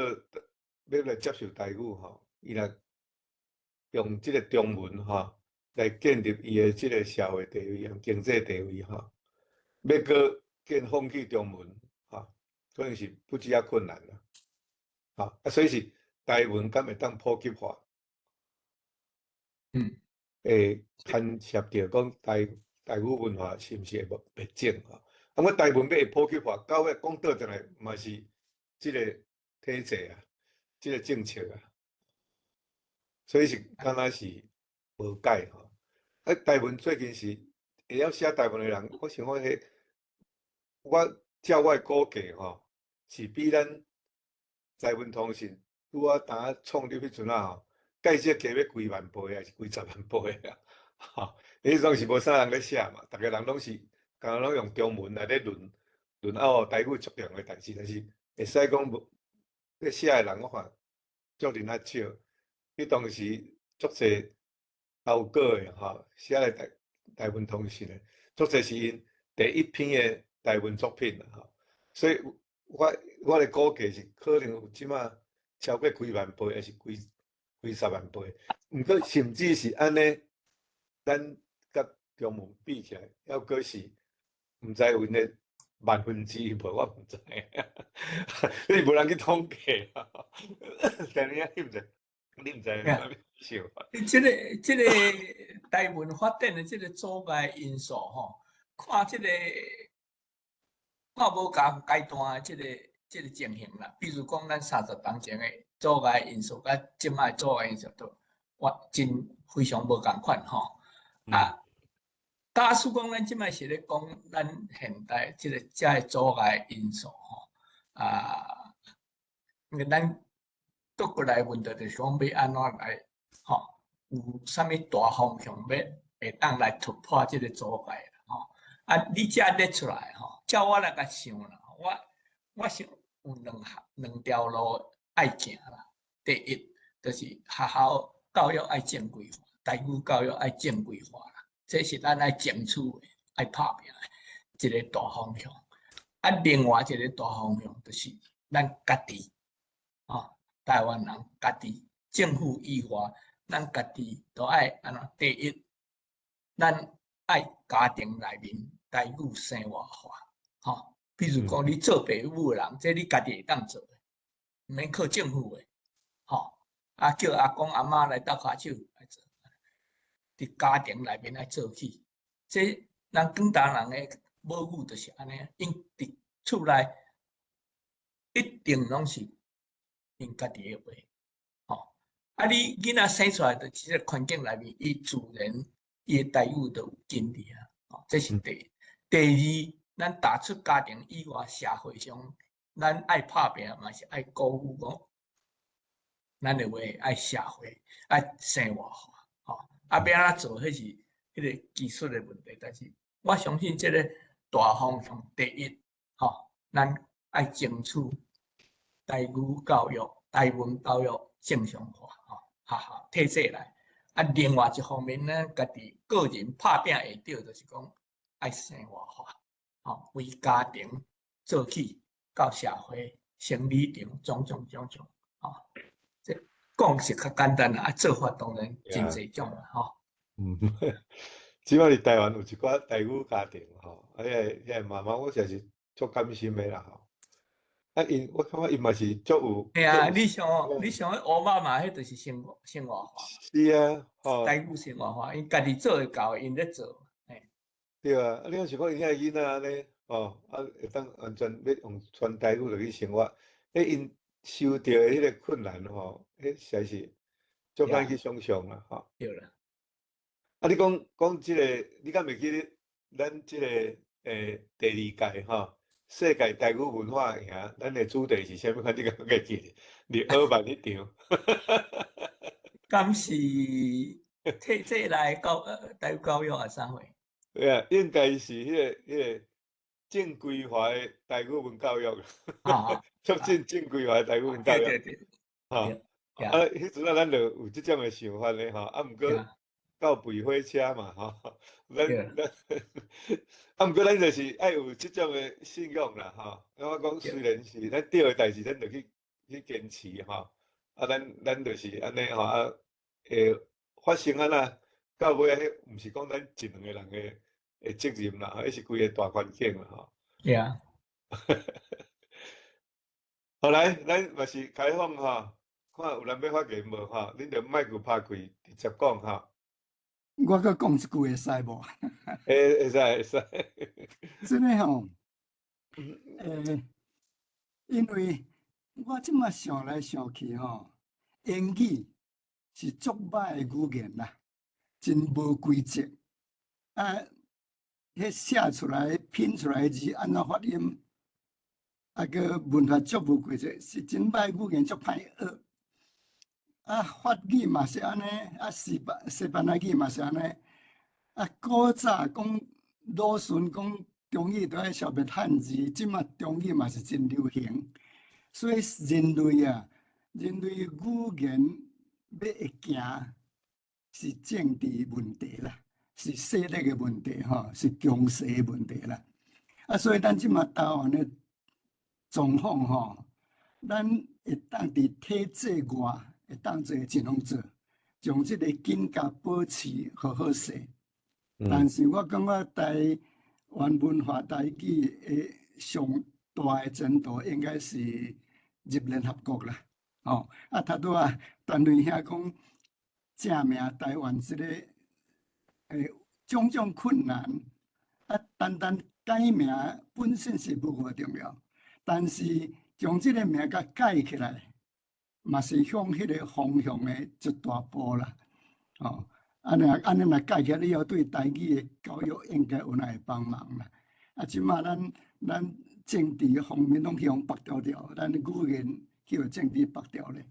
欲來接受台語吼，伊若用這個中文吼來建立伊的這個社會地位、經濟地位吼，欲閣變放棄中文吼，可能是不止遐困難啦。啊，所以是台文敢會當普及化？會牽涉著講台語文化是毋是會滅種吼？啊，我台文欲會普及化，到尾講倒轉來嘛是這個體制啊，這個政策啊，所以是敢若是無解吼。啊，台文最近是會曉寫台文的人，我想講彼，我照我的估計吼，是比咱台文通訊拄仔當創立彼陣仔吼，計少加欲幾萬倍，抑是幾十萬倍啊！吼，彼陣是無啥人咧寫嘛，逐个人攏是，敢若攏用中文來咧論論拗台語足重要的代誌，但是會使講無咧寫的人，我看足恁仔少。彼當時足濟投稿的吼，寫來台灣通訊的，足濟是𪜶第一篇的台文作品啦吼。所以我的估計是可能有這馬超過幾萬倍，抑是幾幾十萬倍。毋過甚至是按呢，咱佮中文比起來，猶閣是毋知有𪜶的萬分之一無，我毋知。你無人去統計，但你你毋知，你毋知啥物想法？這個台文發展的這個阻礙因素吼，看這個看無仝階段的這個情形啦。比如講，咱30冬前的阻礙因素，佮這擺阻礙因素都我真非常無仝款吼。啊，假使講咱這擺是咧講咱現代這個遮的阻礙因素吼，啊，咱倒過來問題就是講欲按怎來吼，有啥物大方向欲會當來突破這個阻礙啦吼。啊，你遮列出來吼，照我來共想啦，我想有兩項兩條路愛行啦。第一，就是學校教育愛正規化，台語教育愛正規化啦，這是咱愛爭取的、愛拍拚的一個大方向。啊，另外一個大方向就是咱家己，吼，台灣人家己政府以外，咱家己都愛按怎？第一，咱愛家庭內面台語生活化，吼。比如講，你做爸母的人，這你家己會當做的，毋免靠政府的，吼。啊，叫阿公阿嬤來鬥跤手來做，佇家庭內面來做起。這咱廣東人的母語就是按呢，𪜶佇厝內一定攏是𪜶家己的話，吼。啊，你囡仔生出來佇這個環境內面，伊自然伊的台語就有根佇啊，吼，這是第一。第二，咱踏出家庭以外，社會上，咱愛拍拚嘛是愛鼓舞講，咱的話愛社會愛生活化，吼。啊，欲按怎做，彼是彼個技術的問題。但是我相信這個大方向，第一，吼，咱愛爭取台語教育、台文教育正常化，吼，學校體制內。啊，另外一方面呢，家己個人拍拚會著，就是講愛生活化，吼，為家庭做起，到社會、生理場，種種種種，吼，這講是較簡單啦，啊，做法當然真濟種啦，吼。嗯，這擺佇台灣有一寡台語家庭吼，啊，彼個媽媽我實在是足感心的啦吼。啊，𪜶我感覺𪜶嘛是足有。嘿啊，你想彼奧巴馬，彼就是生活化。是啊，吼。台語生活化，𪜶家己做會到，𪜶咧做，嘿。對啊，啊，你若想講𪜶遐個囡仔按呢，吼，啊，會當完全欲用全台語落去生活，彼𪜶受著的彼個困難吼，彼實在是足難去想像啦，吼。對啦。啊，你講講這個，你敢會記得咱這個第二屆吼，世界台語文化營，咱的主題是啥物款？你敢會記得？佇奧曼彼場。敢是體制內台語教育抑啥貨？對啊，應該是彼個正規化的台語文教育，促進正規化的台語文教育。對對對。吼，啊，彼陣仔咱就有這種的想法咧吼，啊，毋過到肥火車嘛吼，咱，啊，毋過咱就是愛有這種的信仰啦吼。我講雖然是咱對的代誌，咱就去堅持吼。啊，咱就是按呢吼，啊，會發生按怎，到尾彼毋是講咱一兩個人的責任啦，彼是規个大環境啦吼。對啊。好來，咱嘛是開放吼，看有人欲發言無吼？恁就麥克拍開直接講吼。我閣講一句會使無？會使會使。真的吼，因為我這馬想來想去吼，英語是足歹的語言啦，真無規則。啊，彼寫出來、拼出來的字按怎發音，啊，閣文法足無規則，是真歹語言，足歹學。啊，法語嘛是按呢，啊，西班牙語嘛是按呢。啊，古早講魯迅講中語都愛消滅漢字，這馬中語嘛是真流行。所以人類啊，人類語言欲會行，是政治問題啦，是勢力的問題吼，是強勢的問題啦。啊，所以咱這馬台灣的狀況吼，咱會當佇體制外會當做盡量做，將這個緊共保持好好勢。但是我感覺台灣文化台語的上大的前途應該是入聯合國啦。哦，啊，頭拄仔陳雷兄講正名台灣這個種種困難，啊，單單改名本身是無偌重要，但是將這個名共改起來，嘛是向彼個方向的一大步啦。哦，按呢若改起來以後，對台語的教育應該有會幫忙啦。啊，這馬咱政治方面攏去予縛牢牢，咱語言去予政治縛牢咧。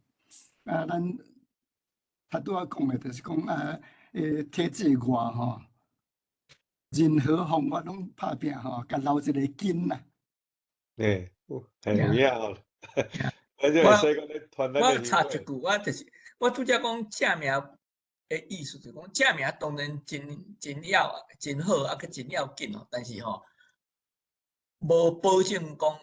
啊，咱頭拄仔講的，就是講啊，體制外吼，任何方法攏拍拚吼，共留一個根啦。欸，有係有影吼。咱這會使講咧傳咱我插一句，我就是我拄才講正名的意思，就是講正名當然真真要真好，啊，閣真要緊哦。但是吼，無保證講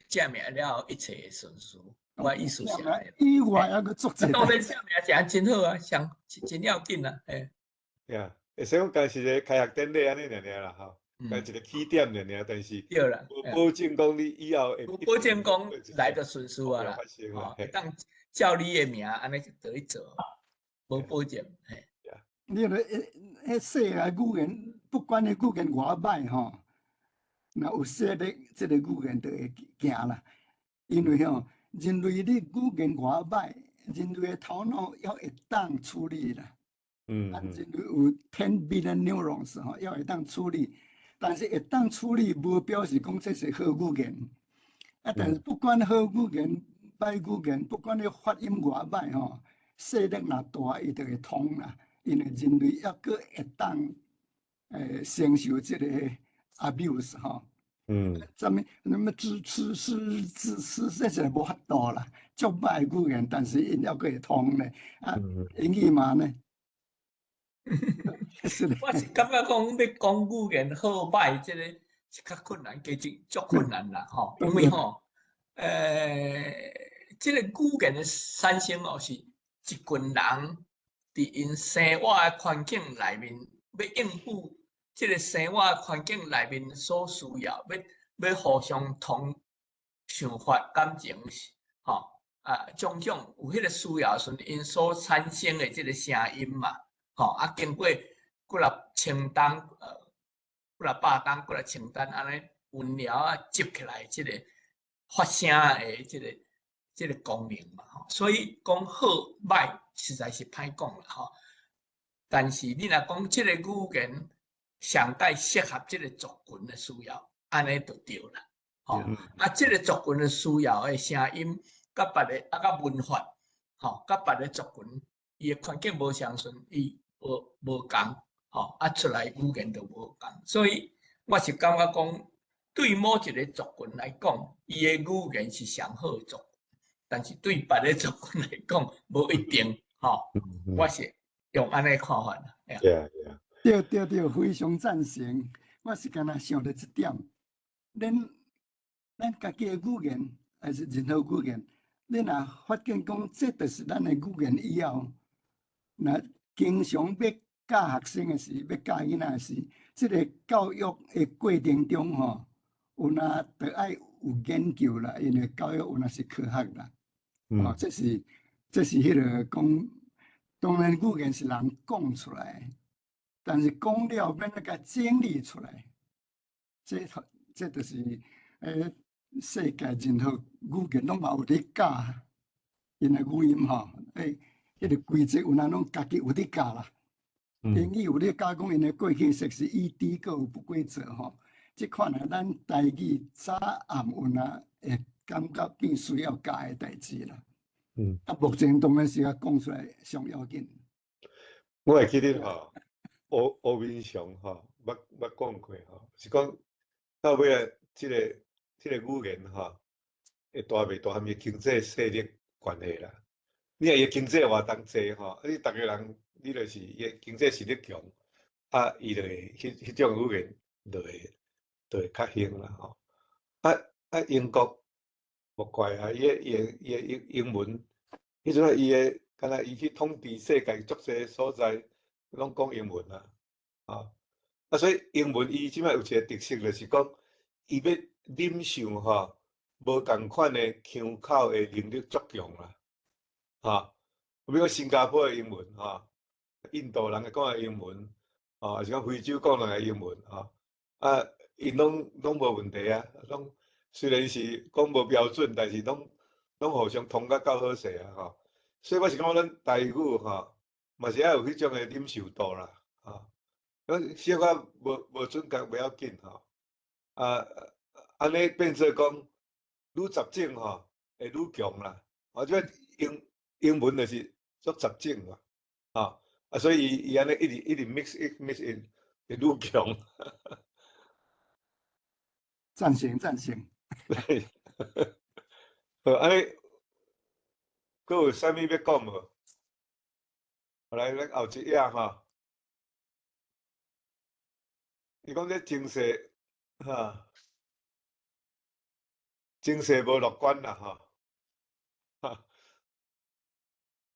正名了後一切會順遂。我意思是按呢。以外猶閣足濟。當然正名誠真好啊，上真要緊啊，嘿。對，會使講干是一個開學典禮按呢爾爾啦吼，干一個起點爾爾，但是對啦，無保證講你以後會。無保證講來就順遂啊啦，吼，會當照你的名按呢就去做，無保證，嘿。你咧，彼世界語言，不管彼語言偌歹吼，若有勢力，這個語言就會行啦。因為吼，人類你語言偌歹，人類的頭腦猶會當處理啦。啊，人類有 10 billion neurons 吼，猶會當處理。但是會當處理，無表示講這是好語言。啊，但是不管好語言、歹語言，不管你發音偌歹吼，勢力若大，伊就會通啦。因為人類猶閣會當承受這個 abuse 吼。啥物什麼支持是支持，這是無法度啦。足歹語言，但是𪜶猶閣會通咧。啊，英語嘛呢？我是感覺講欲講語言好歹，這個是較困難，其實足困難啦，吼。因為吼，這個語言的產生哦，是一群人佇𪜶生活的環境內面，欲應付這個生活環境內面所需要，欲互相通想法、感情，吼啊，種種有彼個需要時陣，𪜶所產生的這個聲音嘛，吼啊，經過幾若千冬，幾若百冬、幾若千冬，按呢溫療啊，集起來這個發聲的這個功能嘛，吼，所以講好歹實在是歹講啦，吼。但是你若講這個語言上蓋適合這個族群的需要，按呢就對啦，吼。啊，這個族群的需要的聲音，佮別个啊，佮文化，吼，佮別个族群，伊的環境無相順，伊無仝，吼，啊出來語言就無仝。所以我是感覺講，對某一個族群來講，伊的語言是上好的族群，但是對別个族群來講，無一定，吼。我是用按呢看法啦。對對對，非常贊成。我是干焦想著這點，咱家己的語言還是任何語言，你若發現講這就是咱的語言以後，若經常欲教學生的時，欲教囡仔的時，這個教育的過程中吼，有若著愛有研究啦，因為教育有若是科學啦，哦，這是彼個講，當然語言是人講出來，但是講了欲按怎整理出來，這就是世界任何語言攏嘛有咧教，𪜶的語音吼，彼個規則有若攏家己有咧教啦。英語有咧教講，𪜶的過去式是 ED，閣有不規則吼。這款啊，咱台語早暗有若會感覺變需要教的代誌啦。啊，目前當然是較講出來上要緊。我會記得吼，烏明祥吼，捌講過吼，是講到尾啊，這個語言吼，會大袂大，和伊經濟勢力關係啦。你若伊經濟活動濟吼，啊你逐個人，你就是伊經濟實力強，啊，伊就會彼種語言就會較興啦吼。啊，英國無怪啊，伊的英文，彼陣伊的敢若伊去統治世界足濟所在，攏講英文啊，啊，啊，所以英文伊這擺有一個特色，就是講伊欲忍受吼無仝款的腔口的能力足強啦，哈，比如講新加坡的英文，吼，印度人講的英文，吼，抑是講非洲講人的英文，吼，啊，𪜶攏無問題啊，攏雖然是講無標準，但是攏互相通甲夠好勢啊，吼。所以我是感覺咱台語吼，嘛是愛有彼種的忍受度啦，吼。咱小可無準確袂要緊吼，啊，按呢變做講愈雜種吼，會愈強啦。啊，這英文就是足雜種嘛，啊，啊，所以伊按呢一直一直 mix 一 mix 一會愈強。贊成贊成。好，按呢，閣有啥物欲講無？來，咱後一頁吼。伊講這情勢，哈，情勢無樂觀啦，吼。哈，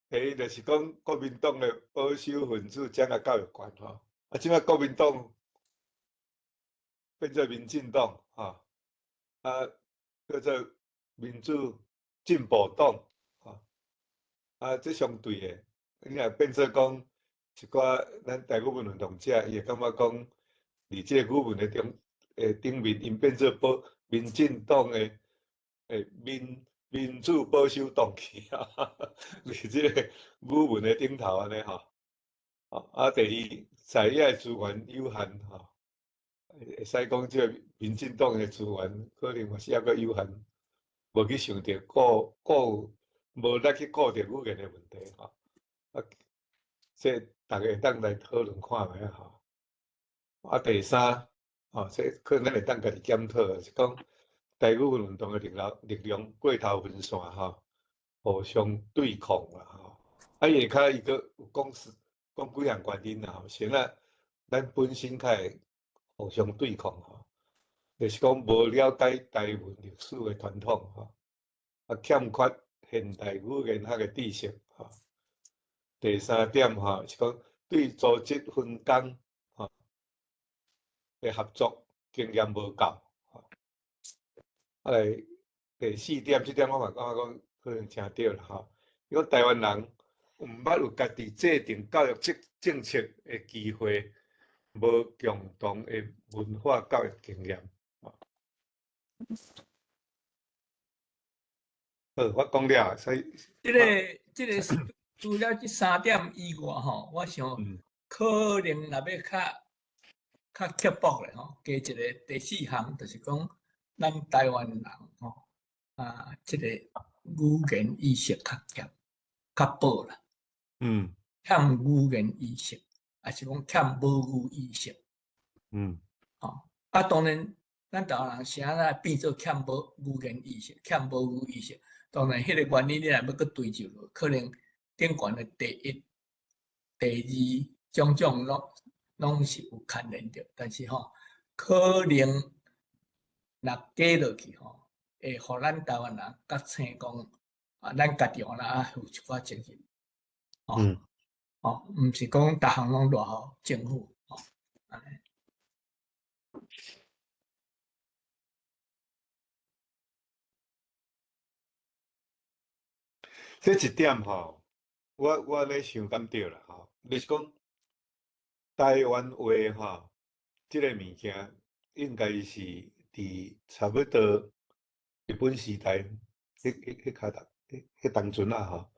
第一就是講國民黨的保守分子掌握教育權，吼。啊，這擺國民黨變做民進黨，吼，啊，叫做民主進步黨，吼。啊，這相對的，你若變做講一寡咱台語文運動者，伊會感覺講，佇這個語文的中頂面，𪜶變做保民進黨的民主保守黨去啊，佇這個語文的頂頭按呢吼。啊，第二，在野的資源有限吼，會使講這個民進黨的資源可能嘛是猶閣有限，無去想著顧顧，無力去顧著語言的問題吼。啊，這逐家會當來討論看覓吼。啊，第三，吼，這可能咱會當家己檢討，就是講台語運動的力量過頭分散吼，互相對抗啦吼。啊，伊下跤伊閣有講是講幾項原因啦吼，先啊，咱本身較會互相對抗吼，就是講無了解台文歷史的傳統吼，啊，欠缺現代語言學的知識吼。第三點吼，是講對組織分工吼的合作經驗無夠。啊來第四點，這點我嘛感覺講可能誠對啦吼。伊講台灣人毋捌有家己制定教育政策的機會，無共同的文化教育經驗。好，我講了，所以這個是除了這三點以外吼，我想可能若欲較刻薄咧吼，加一個第四項，就是講咱台灣人吼啊，這個語言意識較欠較薄啦。欠語言意識，抑是講欠母語意識。吼，啊，當然，咱台灣人是按怎變做欠無語言意識，欠母語意識。當然，彼個原因你若欲閣追究落，可能頂懸的第一、第二種種攏是有牽連著，但是吼，可能若加落去吼，會予咱台灣人較醒講啊，咱家己有哪愛負一寡責任。吼，吼，毋是講逐項攏賴予政府，吼，按呢。這一點吼，我咧想敢對啦吼，就是講台灣話吼，這個物件應該是佇差不多日本時代，彼當陣啊吼，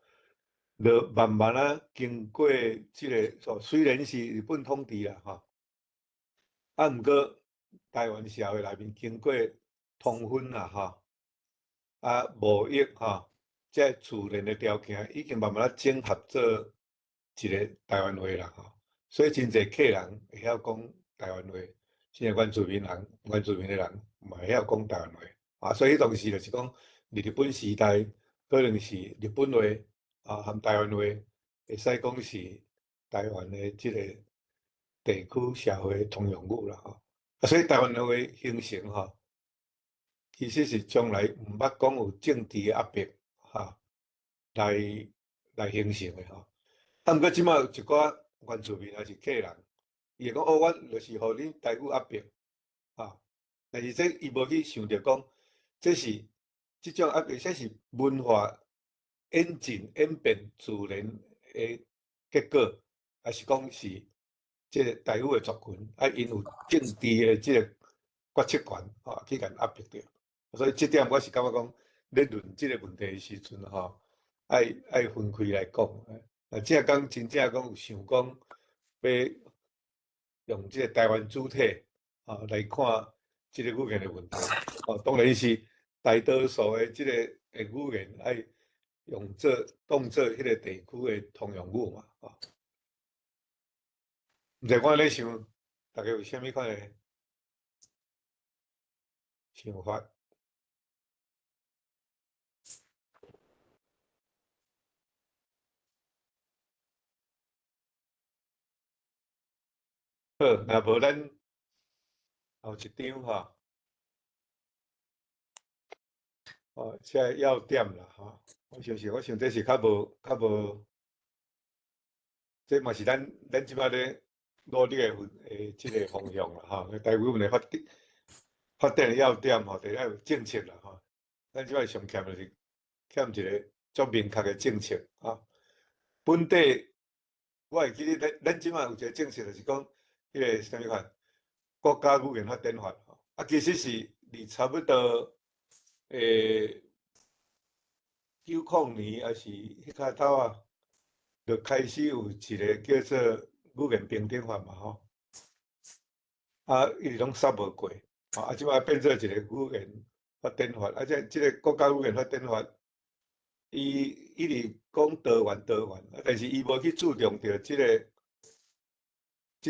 就慢慢啊經過這個，雖然是日本統治啦吼，啊，毋過台灣社會內面經過通婚啦吼，啊貿易吼。這自然的條件已經慢慢仔整合做一個台灣話啦吼，所以真濟客人會曉講台灣話，真濟原住民人、原住民的人嘛會曉講台灣話啊。所以當時就是講，佇日本時代可能是日本話啊，含台灣話會使講是台灣的這個地區社會通用語啦，吼。啊，所以台灣話形成吼，其實是從來毋捌講有政治的壓迫，哈，來形成的吼。啊，毋過這擺有一寡原住民抑是客人，伊會講哦，阮就是予恁台語壓迫，哈。但是這伊無去想著講，這是這種壓迫，這是文化演進演變自然的結果，抑是講是這個台語的族群，啊，𪜶有政治的這個決策權，吼，去共壓迫著。所以這點我是感覺講，咧論這個問題的時陣，吼，愛分開來講。啊，這講真正講有想講，欲用這個台灣主體，啊，來看這個語言的問題。哦，當然是大多數的這個的語言愛用做當做彼個地區的通用語嘛，哦。毋知我咧想，大家有啥物款的想法？好，若無咱後一張吼。哦，這個要點啦，吼。我相信，我想這是較無較無，這嘛是咱這擺咧努力的的這個方向啦，吼。台語文的發展的要點吼，第一有政策啦，吼。咱這擺上欠就是欠一個足明確的政策，啊。本地，我會記得咱這擺有一個政策，就是講彼個啥物款，國家語言發展法，啊，其實是佇差不多90年，抑是彼較頭啊，就開始有一個叫做語言平等法嘛，吼。啊，一直攏煞無過，啊，這擺變做一個語言發展法，啊，這個國家語言發展法，伊一直講多元多元，啊，但是伊無去注重著這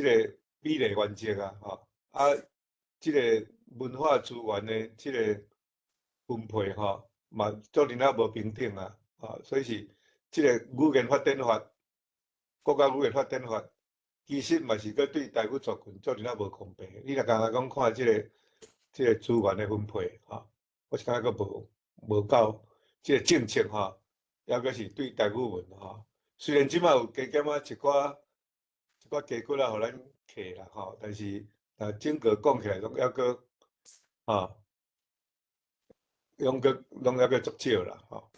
個比例原則啊，吼，啊，這個文化資源的這個分配吼，嘛做陣仔無平等啊，啊，所以是這個語言發展法，國家語言發展法，其實嘛是閣對台語族群做陣仔無公平。你若干焦講看這個資源的分配，吼，我是感覺閣無夠這個政策吼，抑閣是對台語文吼。雖然這擺有加減仔一寡加骨仔予咱摕啦，吼，但是啊，整個講起來攏抑閣，吼，攏抑閣足少啦，吼。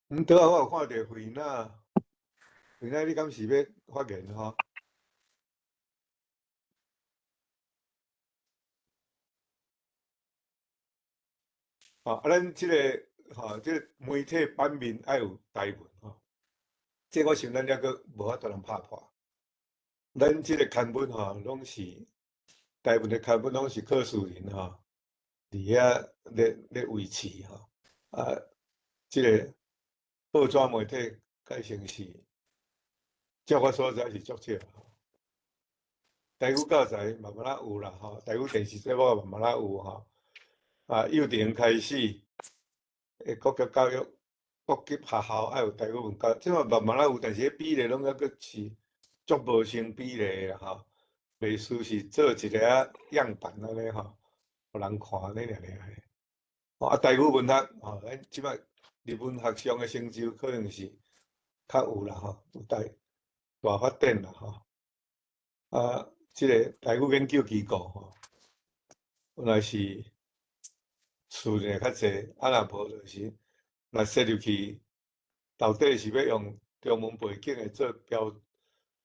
拄仔我有看著惠娜，惠娜你敢是欲發言吼？吼，啊，咱這個吼，這個媒體版面愛有台文吼，這我想咱抑閣無法度通拍破。咱這個刊物吼，攏是台文的刊物，攏是靠私人吼，佇遐咧維持吼。啊，這個報紙媒體改成是，照我所知是足少。台語教材慢慢仔有啦吼，台語電視節目慢慢仔有吼。啊，幼稚園開始，國家教育，各級學校愛有台語文教，這嘛慢慢仔有，但是彼比例攏猶閣是足無成比例啦吼。袂輸是做一個仔樣板按呢吼，予人看按呢爾爾。啊，台語文學吼，咱這擺佇文學上的成就可能是較有啦吼，有大發展啦吼。啊，這個台語研究機構吼，本來是私人較濟，啊若無就是，若設入去，到底是欲用中文背景的做標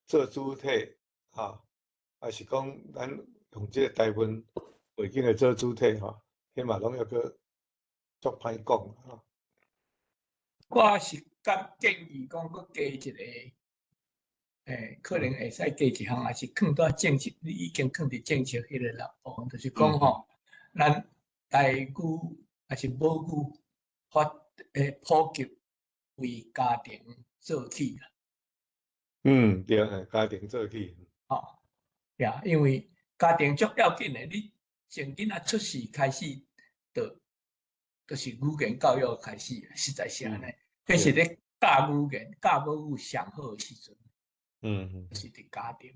做主體，吼，抑是講咱用這個台文背景的做主體吼，彼嘛攏猶閣足歹講吼。我是敢建議講，閣加一個，可能會使加一項，抑是囥佇政策，你已經囥佇政策彼個內部分，就是講吼，咱台語抑是母語發普及為家庭做起啦。對，家庭做起。吼，對啊，因為家庭足要緊的，你從囡仔出世開始，就是語言教育開始，實在是按呢。這是咧教語言、教母語上好的時陣。是佇家庭。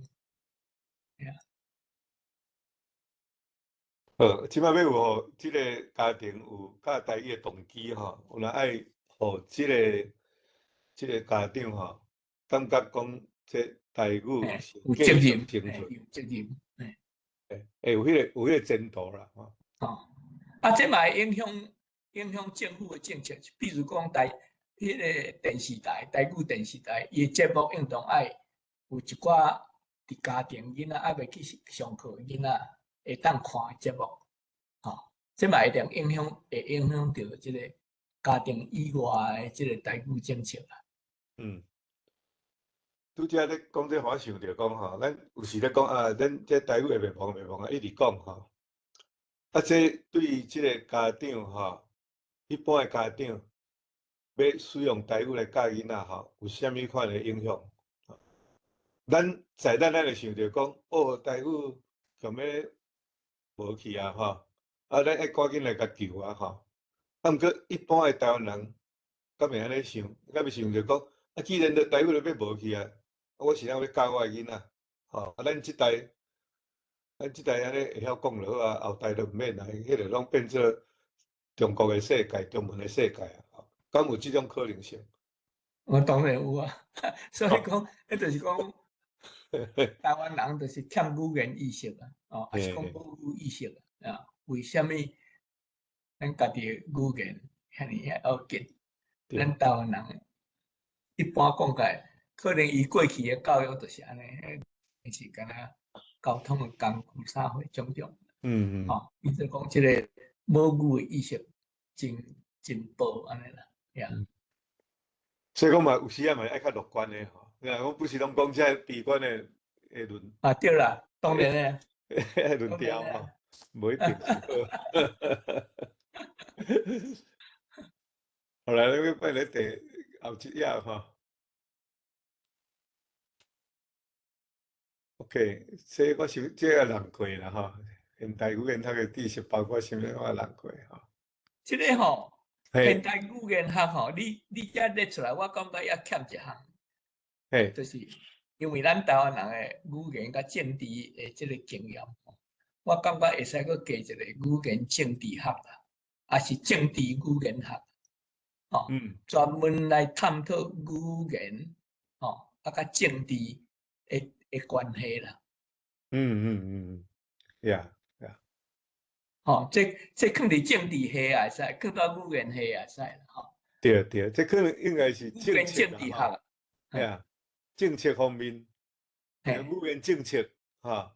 好，這擺欲有予這个家庭有教台語的動機吼，有若愛予這个家長吼，感覺講這台語是有責任，繼續生存，有責任，會有彼個前途啦，吼。哦，啊，這嘛會影響政府的政策，比如講台彼个電視台、台語電視台，伊的節目應當愛有一寡佇家庭囡仔猶未去上課的囡仔會當看的節目，吼，這嘛一定影響，會影響著這个家庭以外的這个台語政策啦。拄才咧講這，我想著講吼，咱有時咧講啊，咱這台語會袂亡袂亡啊，一直講吼。啊，這對這个家長吼，一般的家長欲使用台語來教囡仔吼，有啥物款的影響？咱在咱就想著講，哦，台語強欲無去啊，吼！啊，咱愛趕緊來共救啊，吼！啊，毋過一般的台灣人，敢會按呢想？敢會想著講，啊，既然都台語都欲無去啊，我是按怎欲教我的囡仔？吼！啊，咱這代按呢會曉講就好啊，後代就毋免啦，彼个攏變做中國的世界、中文的世界啊！吼，敢有這種可能性？我當然有啊，所以講，彼就是講，台灣人就是欠語言意識啊，哦，抑是講母語意識啊？為啥物咱家己的語言遐爾要緊？咱台灣人一般講起來，可能伊過去的教育就是按呢，是敢若交通的工具啥貨種種。吼，伊就講這个母語的意識真真薄按呢啦，呀。所以講嘛，有時仔嘛愛較樂觀的吼。我不是攏講這悲觀的論。啊，對啦，當然的。論調吼，無一定是好。好來，咱變咧第後一頁吼。OK，這我想這個人過啦吼。現代語言學的知識包括啥物我人過吼。這个吼，現代語言學吼，你遮列出來，我感覺猶欠一項。就是因為咱台灣人的語言佮政治的這个經驗，我感覺會使閣加一个語言政治學啦，抑是政治語言學，吼，專門來探討語言，吼，啊，佮政治的關係啦。吼，這放佇政治系也會使，放到語言系也會使啦，吼。對對，這可能應該是語言政治學。嘿啊，政策方面，語言政策，哈。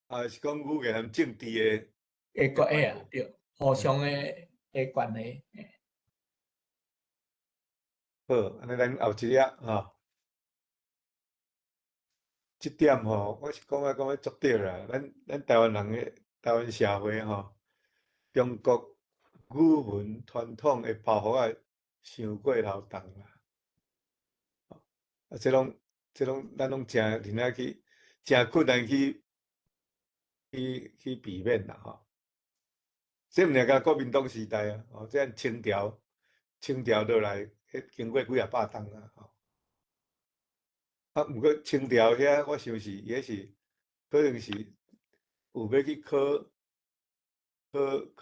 啊，是講語言和政治的關係啊，對，互相的關係。好，按呢咱後一頁吼，這點吼，我是講啊講啊足對啦。咱台灣人的台灣社會吼，中國語文傳統的包袱啊，傷過頭重啦。啊，這攏咱攏誠認真去，誠困難去避免啦吼。這毋是干國民黨時代啊，哦，這清朝落來，彼經過幾仔百冬啊，吼。啊，毋過清朝遐，我想是伊彼是可能是有欲去考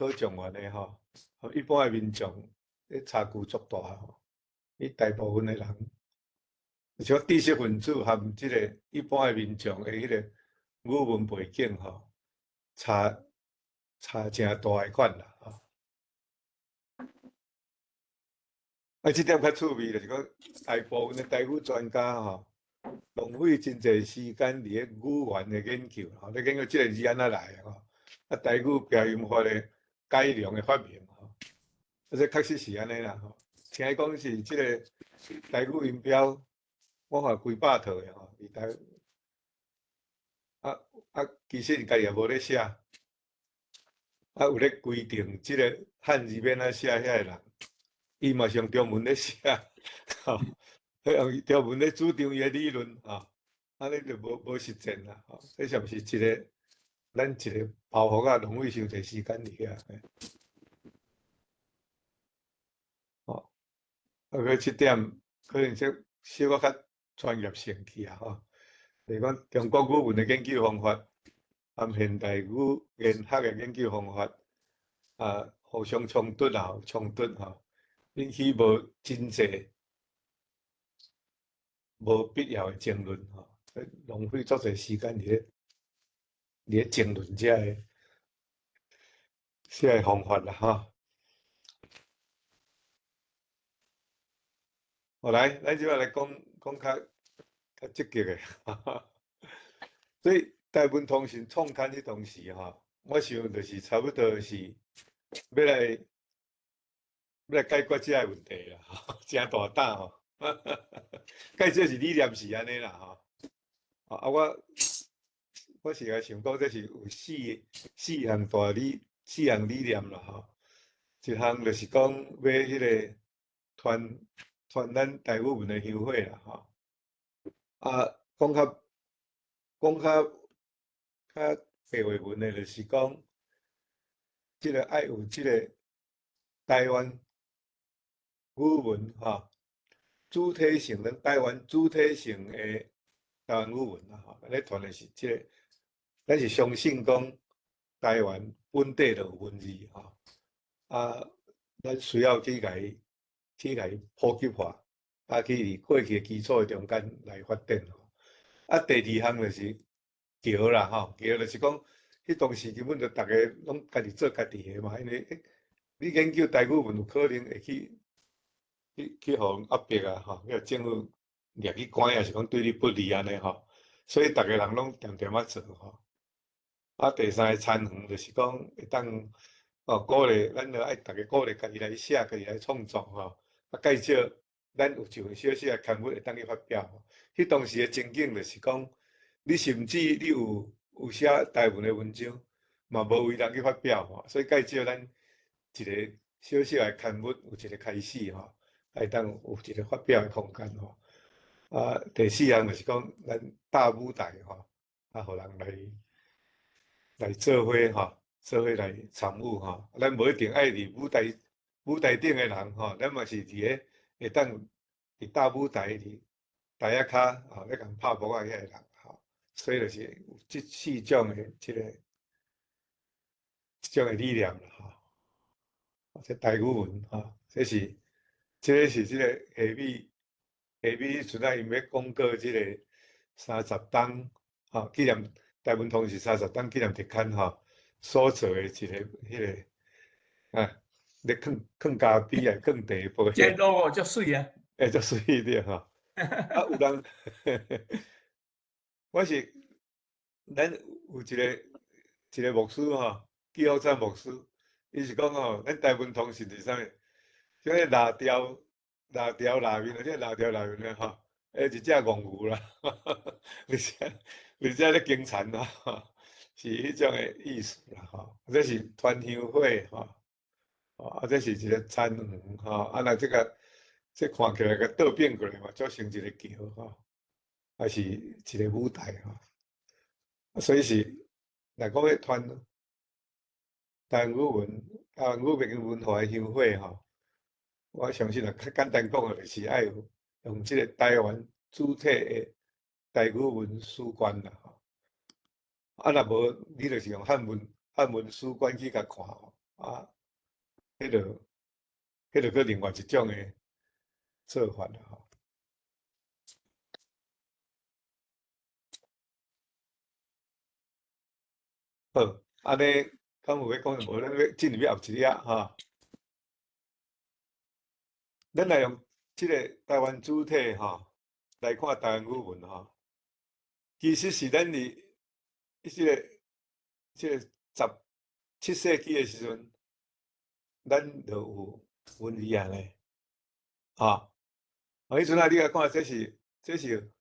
狀元的吼，一般的民眾，彼差距足大吼。伊大部分的人，像知識分子和這个一般的民眾的彼个語文背景吼，差誠大的款啦，吼。啊，這點較趣味，就是講大部分的台語專家吼，浪費真濟時間佇咧語言的研究，吼，咧研究這个字按怎來的吼，啊，台語拼音法的改良的發明，吼，啊，這確實是按呢啦，吼。聽講是這个台語音標，我看幾百套的吼，佇台，啊，其實家己也無咧寫，啊，有咧規定這个漢字欲按怎寫，遐个人，伊嘛是用中文咧寫，吼，彼用中文咧主張伊的理論，吼，按呢就無實踐啦，吼，這是毋是一个咱一个包袱啊，浪費傷濟時間佇遐。吼，啊，閣這點可能說小可較專業性去啊吼。例如講中國語文的研究方法，和現代語言學的研究方法，啊，互相衝突啊，衝突吼，引起無真濟無必要的爭論吼，浪費足濟時間佇咧爭論這個方法啦吼。好來，咱這擺來講講較積極的，所以台文通訊創刊彼當時吼，我想就是差不多是欲來解決這个問題啦，誠大膽吼，解這是理念是按呢啦吼。啊，我是來想講，這是有四項理念啦吼。一項就是講欲彼个傳咱台語文的香火啦吼。啊，講較白話文的，就是講，這个愛有這个台灣語文吼，主體性，咱台灣主體性的台灣語文啦吼。咱咧傳的是這个，咱是相信講台灣本地就有文字吼，啊，咱需要去共伊普及化，啊，去佇過去的基礎的中間來發展吼。啊，第二項就是橋啦吼，橋就是講，彼當時根本就逐家攏家己做家己的嘛，因為你研究台語文有可能會去予人壓迫啊吼，去政府掠去關，抑是講對你不利按呢吼，所以逐家人攏恬恬仔做吼。啊，第三个田園就是講會當哦鼓勵，咱著愛逐家鼓勵家己來寫，家己來創作吼。啊，介少咱有一份小小的刊物會當去發表。彼當時的情景就是講，你甚至你有寫台文的文章，嘛無位人去發表吼。所以介少咱一个小小的刊物有一个開始吼，會當有一个發表的空間吼。啊，第四項就是講，咱搭舞台吼，啊，予人來做伙吼，做伙來參與吼。咱無一定愛佇舞台頂的人吼，咱嘛是佇咧會當佇搭舞台佇台仔跤吼，咧共拍噗仔遐个人吼。所以就是有這四種的這種的理念啦吼。這台語文吼，這个是這个下尾彼陣仔𪜶欲廣告這个30冬吼，紀念台文通訊30冬紀念特刊吼，所做的一个彼个啊，咧囥囥咖啡啊，囥茶杯。這 logo 足媠啊！欸，足媠對吼。啊，有人，我是咱有一个牧師吼，紀福贊牧師，伊是講吼，咱台文通訊是啥物？這个蠟條內面，這個蠟條內面咧吼，欸，一隻戇牛啦，而且咧經田啦，是彼種的意思啦吼。這是傳香火吼，啊，這是一個田園吼，啊，若這个這看起來共倒變過來嘛，做成一个橋吼，還是一个舞台吼。所以是，若講欲傳台灣語文、台灣語言文化的香火吼，我相信啊，較簡單講的，就是愛用這个台灣主體的台語文史觀啦吼。啊，若無你就是用漢文史觀去共看吼，啊，彼就閣另外一種的做法啦吼。好，按呢，敢有欲講無？咱欲進入去後一頁吼。咱來用這个台灣主體吼來看台灣語文吼，其實是咱佇這个17世紀的時陣，咱就有文字啊咧，吼。啊，彼陣啊，你來看，這是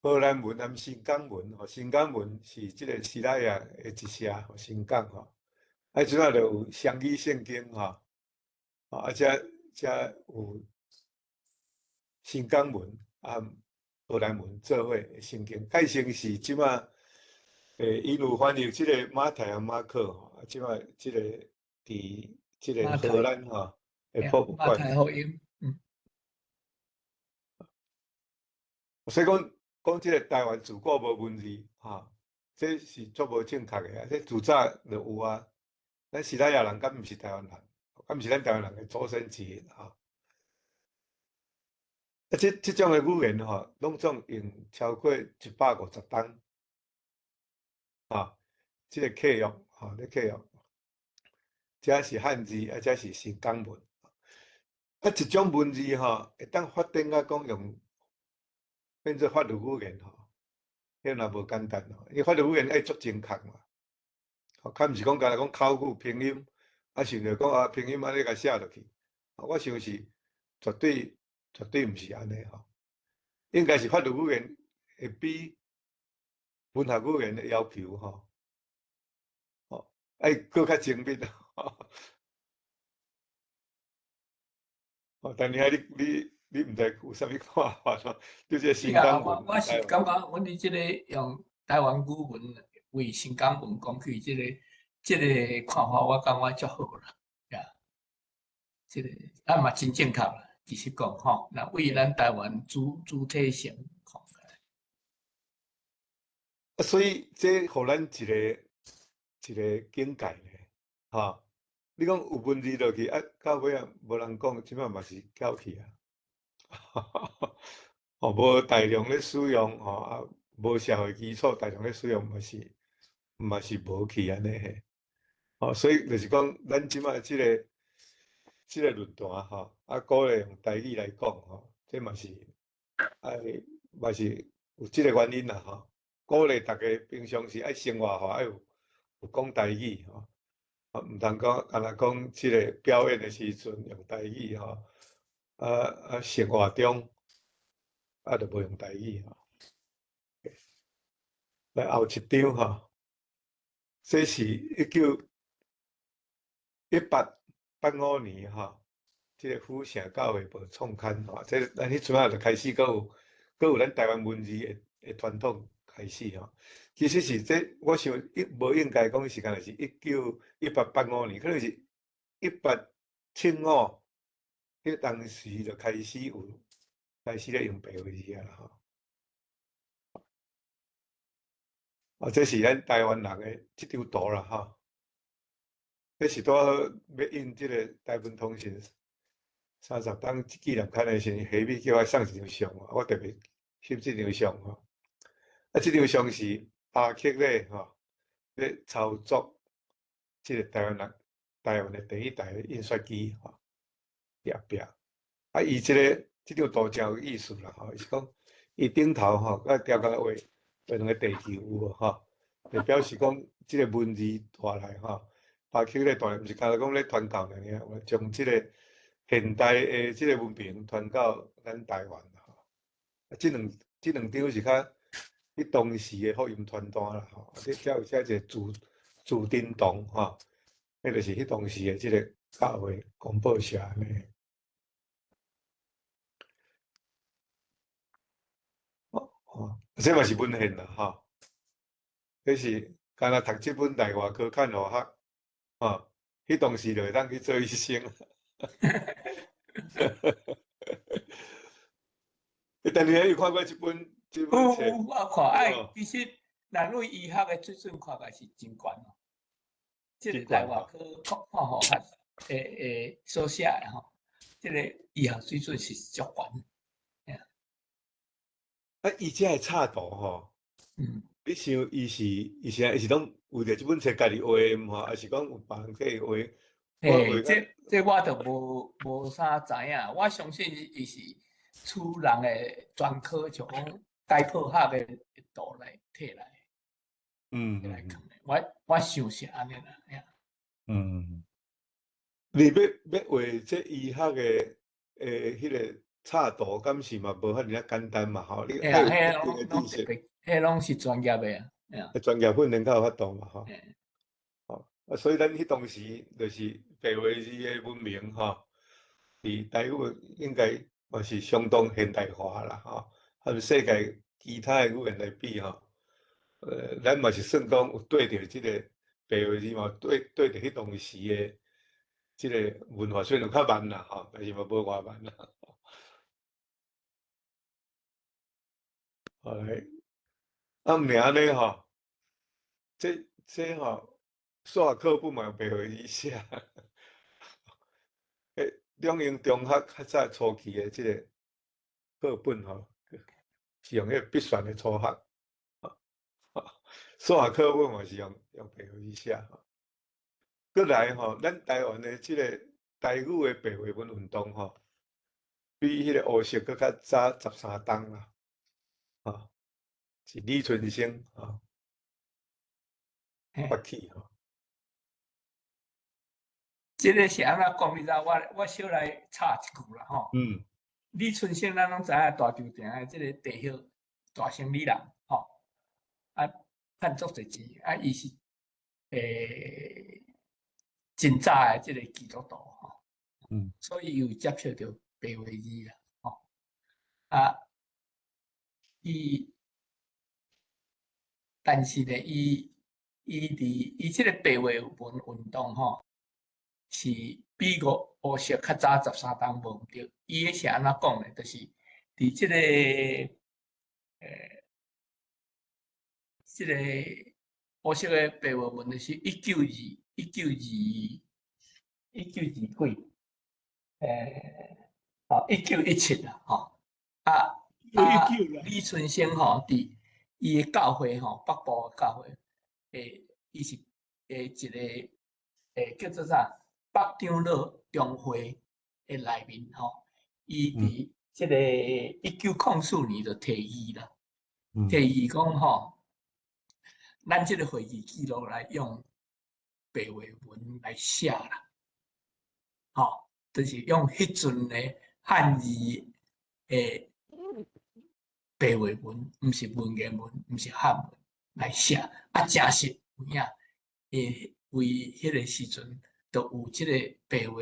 荷蘭文和新港文吼，新港文是這个西拉雅的一社吼，新港吼。啊，彼陣啊就有雙語聖經吼，啊，遮有新港文啊，荷蘭文做伙的聖經，改成是這馬，𪜶有翻譯這个馬太和馬可吼，啊，這馬這个佇這个荷蘭吼的博物館。馬太福音，嗯。所以講講這个台灣自古無文字，吼，這是足無正確的啊！這自早就有啊。咱西拉雅人敢毋是台灣人？敢毋是咱台灣人的祖先之一？吼。啊，這種的語言吼，攏總用超過150冬，啊，這个契約，吼，這契約，這是漢字，啊，這是新港文。啊，一種文字吼，會當發展到講用變做法律語言吼，彼若無簡單哦。因為法律語言愛足精確嘛，吼，較毋是講干焦講口語拼音，啊，想著講啊拼音按呢共寫落去，我想是絕對絕對毋是按呢吼，應該是法律語言會比文學語言的要求吼，吼，愛閣較精密。哦，但是你毋知有啥物看法咯？對這個新港文，我是感覺阮佇這个用台灣語文為新港文講起這个看法，我感覺足好啦，呀，這个啊嘛真正確啦。其實講吼，若為咱台灣主體性看起來，啊，所以這予咱一个一个境界咧，吼。你講有文字落去，啊，到尾啊無人講，這擺嘛是繳去啊。哦，無大量咧使用，吼啊，無社會基礎，大量咧使用嘛是無去按呢嘿。哦，所以就是講，咱這擺這个論壇吼，啊，鼓勵用台語來講吼，這嘛是愛嘛是有這个原因啦吼。鼓勵大家平常時愛生活化，愛有講台語吼。啊，毋通講，干焦講這个表演的時陣用台語吼，啊啊，生活中啊，就無用台語吼。來後一張吼，這是191885年吼，這个府城教會報創刊吼，這咱彼陣仔就開始閣有閣有咱台灣文字的傳統開始吼。其實是這，我想無應該講時間是191885年，可能是1875，彼當時就開始有開始咧用白話字啊啦吼。啊，這是咱台灣人的這張圖啦吼。這是拄好欲印這个台文通訊30冬紀念刊的時陣，下尾叫我送一張相，我特別翕這張相吼。啊，這張相是巴克咧吼，咧操作這个台灣人台灣的第一台印刷機吼，佇後壁。啊，伊這个這張圖誠有意思啦吼，伊是講伊頂頭吼，佮雕刻畫畫兩个地球有無吼？就表示講這个文字帶來吼，巴克咧帶來，毋是干焦講咧傳教爾爾，將這个現代的這个文明傳到咱台灣吼。啊，這兩張是較彼當時的福音傳單啦吼，啊，這遮有寫一個自叮當吼，彼就是彼當時的這个教會公報社按呢。哦哦，這嘛是文獻啦吼，這是干焦讀這本內外科看護學，吼，彼當時就會當去做醫生。但你有看過這本？有，我看哎，其實咱對醫學的水準看起來是真懸哦。這個內外科看護學所寫的吼，這个醫學水準是足懸。啊，伊這个插圖吼，你想伊是攏為著這本冊家己畫的毋吼，還是講有別人替伊畫？嘿，這我就無啥知影，我相信伊是取人的專科，就講解剖學的圖來摕來，來看的。我想是按呢啦。你欲畫這醫學的彼个插圖，敢是嘛無遐爾仔簡單嘛吼？你愛有一定的知識，彼攏是專業的啊。專業訓練才有法度嘛吼。吼，啊，所以咱彼當時就是白話字的文明吼，佇台語應該嘛是相當現代化啦吼，和世界其他的語言來比吼，咱嘛是算講有對著這个白話字嘛，對著彼當時的這个文化雖然較慢啦吼，但是嘛無偌慢啦。好來，啊，毋爾按呢吼，這吼，數學課本嘛用白話字寫。兩英中學較早初期的這個課本吼，是用彼個筆算的初學。數學課本嘛是用白話字寫。閣來吼，咱台灣的這個台語的白話文運動吼，比彼個烏色閣較早13冬啦，吼，是李春生吼發起吼。這個是按怎講？你知我小來插一句啦吼。李春生咱攏知影大稻埕的這個地號大生理人吼，啊，賺足濟錢，啊，伊是真早的這個基督徒吼。所以伊有接觸著白話字啦，吼。啊，伊，但是呢，伊佇伊這個白話文運動吼，是比烏色較早13冬無毋對。伊彼是按怎講呢？就是佇這個烏色的白話文，就是一九二一九二幾，哦，1917啦，吼。啊，李春生吼，佇伊的教會吼，北部的教會，伊是一個叫做啥？北長老中會的內面吼，伊佇這個1904年就提議啦，提議講吼，咱這個會議記錄來用白話文來寫啦，吼，就是用彼陣的漢字的白話文，毋是文言文，毋是漢文來寫，啊，誠實有影，為彼個時陣。就有這個白話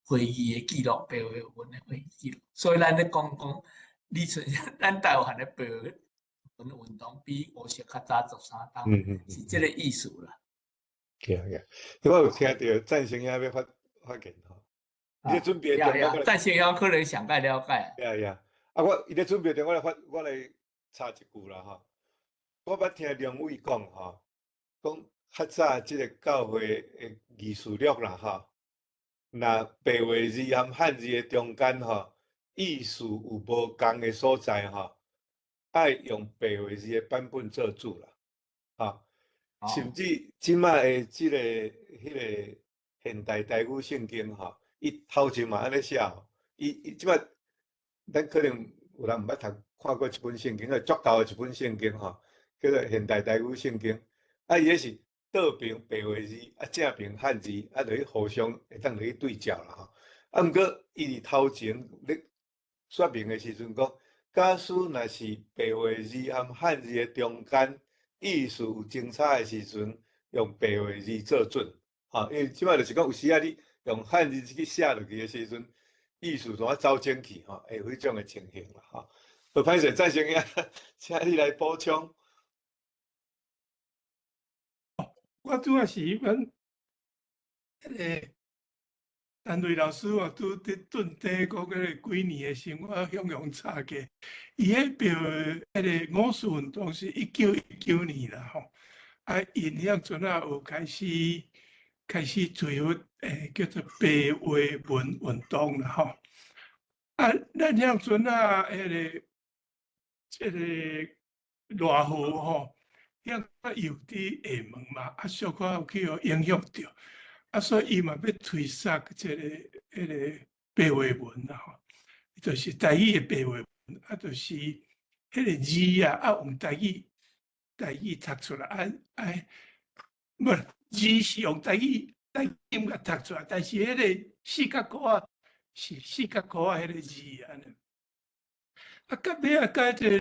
會議的記錄，白話文的會議記錄。所以咱咧講講，李春生，咱台灣的白話文運動比烏色較早13冬，是這個意思啦。對啊對，我有聽著贊成兄欲發言吼，伊咧準備中，贊成兄可能上蓋了解。對啊對啊，啊我伊咧準備中，我來插一句啦吼。我捌聽兩位講吼，講較早這個教會的議事錄啦吼，若白話字和漢字的中間吼，意思有無仝的所在吼，愛用白話字的版本做主啦，吼，甚至這擺的這個彼個現代台語聖經吼，伊頭前嘛按呢寫，伊這擺咱可能有人毋捌讀看過這本聖經，足厚的一本聖經吼，叫做現代台語聖經，啊，伊彼是倒爿白話字，啊正爿漢字，啊，落去互相會當落去對照啦吼。啊，毋過伊佇頭前咧說明的時陣講，假使若是白話字和漢字的中間意思有爭差的時陣，用白話字做準，吼，因為這擺就是講有時仔你用漢字去寫落去的時陣，意思怎啊走整去吼，會有彼種的情形啦吼。好，歹勢，贊成兄，請你來補充。我主要是阮彼個陳瑞老師哦，拄佇頓底講彼個幾年的時，我向向插過。伊彼表彼個五四運動是1919年啦吼，啊，𪜶遐陣仔有開始推發叫做白話文運動啦吼。啊，咱遐陣仔彼個這個賴和吼，遐又佇廈門嘛，啊，小可有去予影響著，啊，所以伊嘛欲推捒這個彼個白話文啦吼，就是台語的白話文，啊，就是彼個字啊，啊，用台語讀出來，啊啊，無字是用台語共讀出來，但是彼個四角括仔是四角括仔彼個字按呢。啊，到尾仔佮這個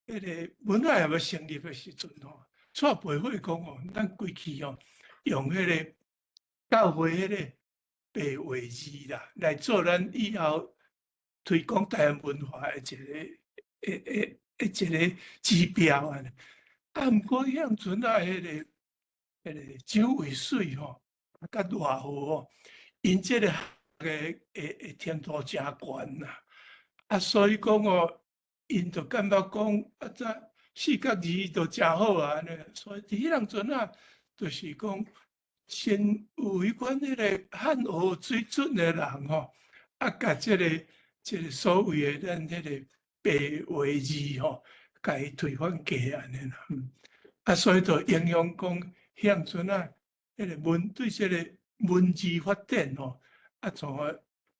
彼個文化協會成立的時陣吼，蔡培慧講哦，咱規氣哦，用彼個教會彼個白話字啦，來做咱以後推廣台灣文化的一個指標按呢。啊，毋過遐陣仔彼個蔣渭水吼，啊，佮賴和吼，𪜶這個的程度誠懸啦，啊，所以講哦。𪜶就感覺講啊，這四角字就誠好啊，按呢。所以佇彼當陣啊，就是講先有彼款彼個漢學水準的人吼，啊，共這個所謂的咱彼個白話字吼，共伊推翻過按呢啦。啊，所以就影響講彼當陣啊，彼個文對這個文字發展吼，啊，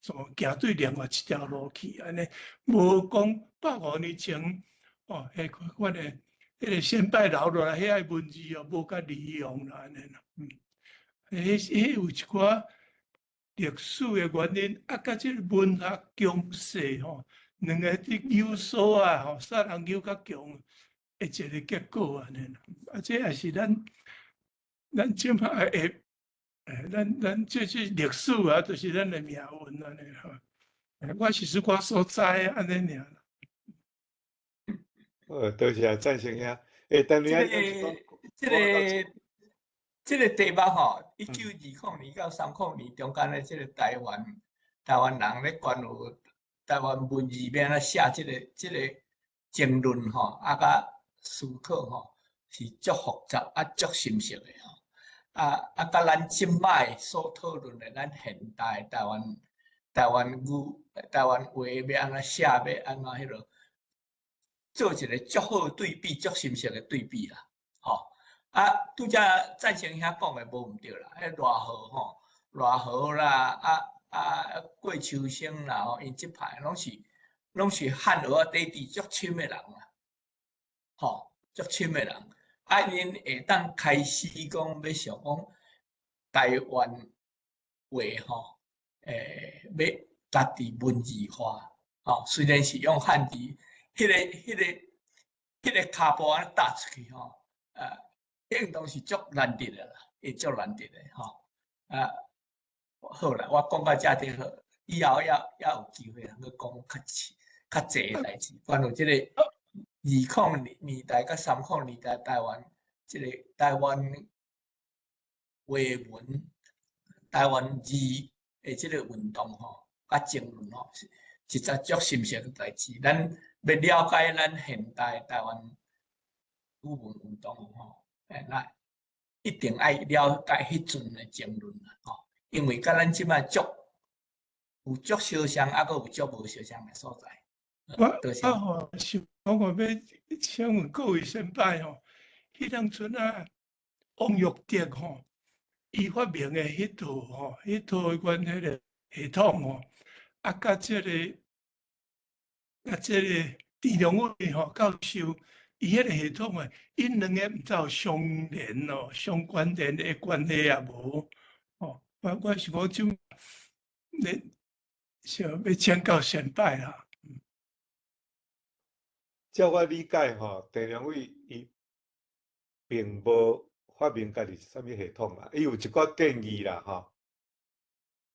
從行對另外一條路去按呢，無講150年前哦，彼款的彼個先輩留落來遐個文字哦，無共利用啦按呢啦。彼有一寡歷史的原因，啊，佮這個文學強勢吼，兩个佇扭索啊吼，煞人扭較強的一個結果按呢啦。啊，這也是咱這擺會，咱這歷史啊，就是咱的命運按呢吼。我是說我所知按呢爾。多謝贊成兄。欸，但你這個題目吼，1920年到30年中間的這個台灣人咧關於台灣文字欲按怎寫這個爭論吼，啊，佮思考吼，是足複雜啊，足深黍的吼。啊，佮咱這擺所討論的咱現代台灣語、台灣話欲按怎寫，欲按怎彼落，做一個足好對比、足深黍的對比啦，吼。啊，拄才贊成兄講的無毋對啦，彼賴和吼，賴和啦，啊郭秋生啦吼，𪜶這派攏是漢學底底足深的人啦，吼，足深的人。啊，𪜶會當開始講欲想講台灣話吼，欲家己文字化，吼，雖然是用漢字，彼個跤步按呢踏出去吼，啊，應當是足難得的啦，會足難得的吼。啊，好啦，我講到遮就好，以後猶有機會通閣講較細較濟的代誌，關於這個20年代佮30年代台灣這個台灣話文、台灣字的這個運動吼，佮爭論吼，是一則足深黍的代誌。咱欲了解咱現代台灣語文運動吼，那一定愛了解彼陣的爭論啦，吼，因為佮咱這擺足有足相像，啊，閣有足無相像的所在。我啊吼，想講我欲請問各位先輩吼，彼當陣啊，王育德吼，伊發明的彼套吼，彼套阮彼個系統吼，啊，佮這個鄭良偉吼教授，伊彼個系統啊，𪜶兩个毋知有相連哦，相關聯的關係也無？哦，我是講這咧想欲請教先輩啦。照我理解吼，鄭良偉伊並無發明家己啥物系統啦，伊有一寡建議啦吼，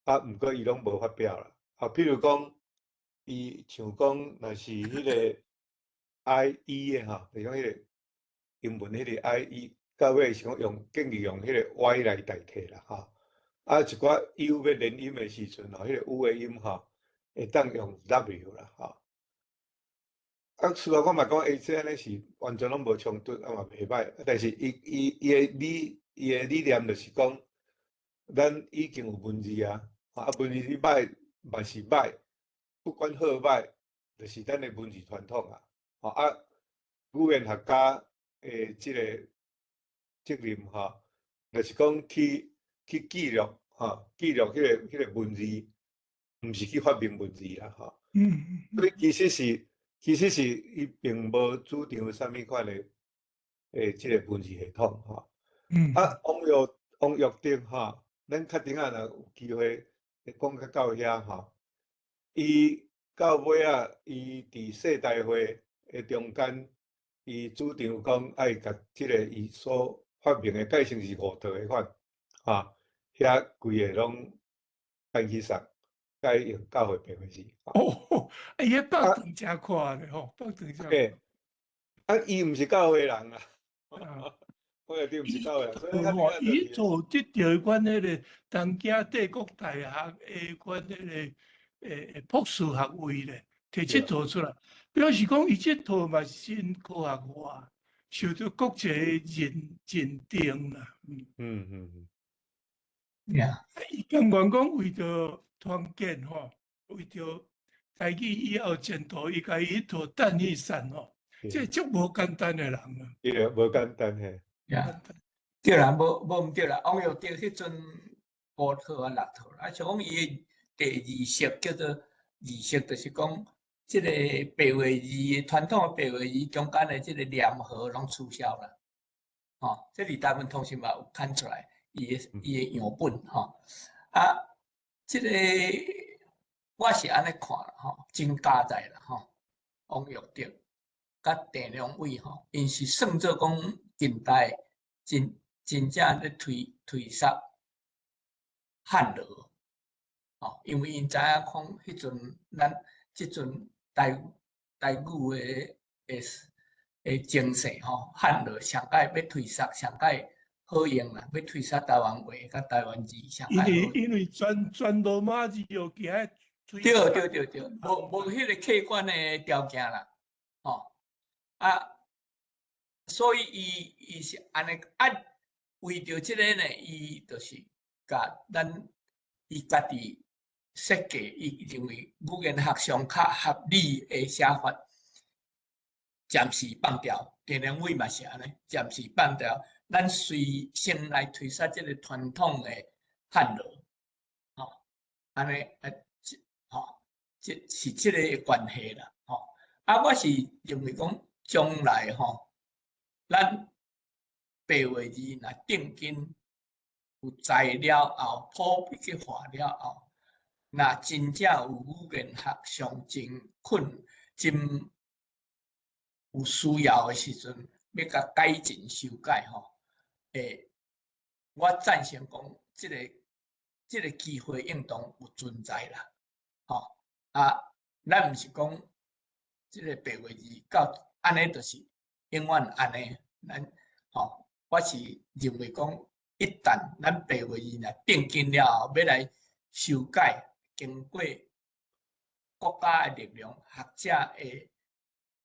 啊，毋過伊攏無發表啦。啊，譬如講，伊像講，若是彼個 I E 的吼，就是講彼個英文彼個 I E，到尾是講用建議用彼個 Y 來代替啦吼。啊，一寡 U 欲連音的時陣吼，彼個 U 的音吼，會當用 W 啦吼。啊，雖然我嘛講，欸，這按呢是完全攏無衝突，啊嘛袂䆀。但是伊的理念就是講，咱已經有文字啊，啊文字你䆀嘛是䆀，不管好䆀，就是咱的文字傳統啊。吼啊，語言學家的這個責任吼，就是講去記錄吼，記錄彼個文字，毋是去發明文字啦吼。所以其實是伊並無主張啥物款的這個文字系統吼。啊，王育德吼，咱較頂仔若有機會會講較到遐吼。伊到尾仔，伊佇世大會的中間，伊主張講愛共這個伊所發明的改成是五套的款，吼，遐規個攏搬去送，改用教會白話字。哦，伊彼腹腸誠闊咧吼，腹腸誠。對，啊，伊毋是教會人啊。我也對毋是教會人，所以伊做得著阮彼個東京帝國大學的阮彼個博士學位咧，提這套出來，表示講伊這套嘛是真科學化，受著國際認定啦。伊甘願講為著團結吼，為著台語以後前途，伊共伊彼套擲去散吼，這足無簡單的人啊。對，無簡單嘿。呀，對啦，無毋對啦。王育德彼陣五套啊六套，啊像講伊的第二式叫做二式，就是講這个白話字傳統的白話字中間的這个連號攏取消啦。吼，這佇台文通訊嘛有刊出來，伊的樣本吼。啊，這个我是按呢看啦吼，真佳哉啦吼。王育德佮鄭良偉吼，𪜶是算做講近代真正咧推捒漢羅，吼，因為𪜶知影講彼陣咱這陣台語的精神吼，漢羅上蓋欲推捒上蓋好用啦，欲推捒台灣話佮台灣字上蓋好用。因為全羅馬字又驚對對對對，無彼个客觀的條件啦，吼啊，所以伊是按呢啊，為著這个呢，伊就是共咱伊家己設計，伊認為語言學上較合理的寫法，暫時放掉。鄭良偉嘛是按呢，暫時放掉。咱隨先來推捒這个傳統的漢羅，吼，按呢啊，吼，這是這个關係啦，吼。啊，我是認為講將來吼，咱白話字若定根有材料後，普及化了後，若真正有語言學上真困、真有需要的時陣，欲共改進修改吼，我贊成講，這个機會應當有存在啦，吼啊，咱毋是講這个白話字到按呢，就是永遠按呢，咱吼，我是認為講，一旦咱白話字若定根了後，欲來修改，經過國家的力量、學者的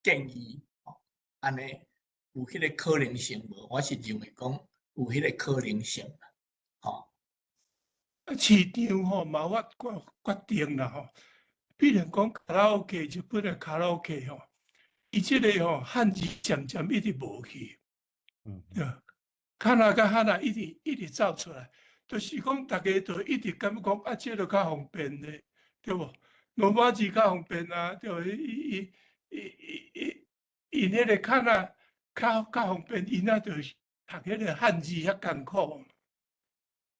建議，吼，按呢有彼个可能性無？我是認為講有彼个可能性啦，吼。啊，市場吼嘛有法決定啦吼。比如講卡拉 OK，日本的卡拉 OK 吼，伊這个吼漢字漸漸一直無去，對，卡那佮哈那一直一直走出來，就是講逐家都一直感覺講啊，這个較方便咧，對無？羅馬字較方便啊，對無？伊伊伊伊伊𪜶彼个卡那較方便，𪜶啊就讀彼个漢字遐艱苦，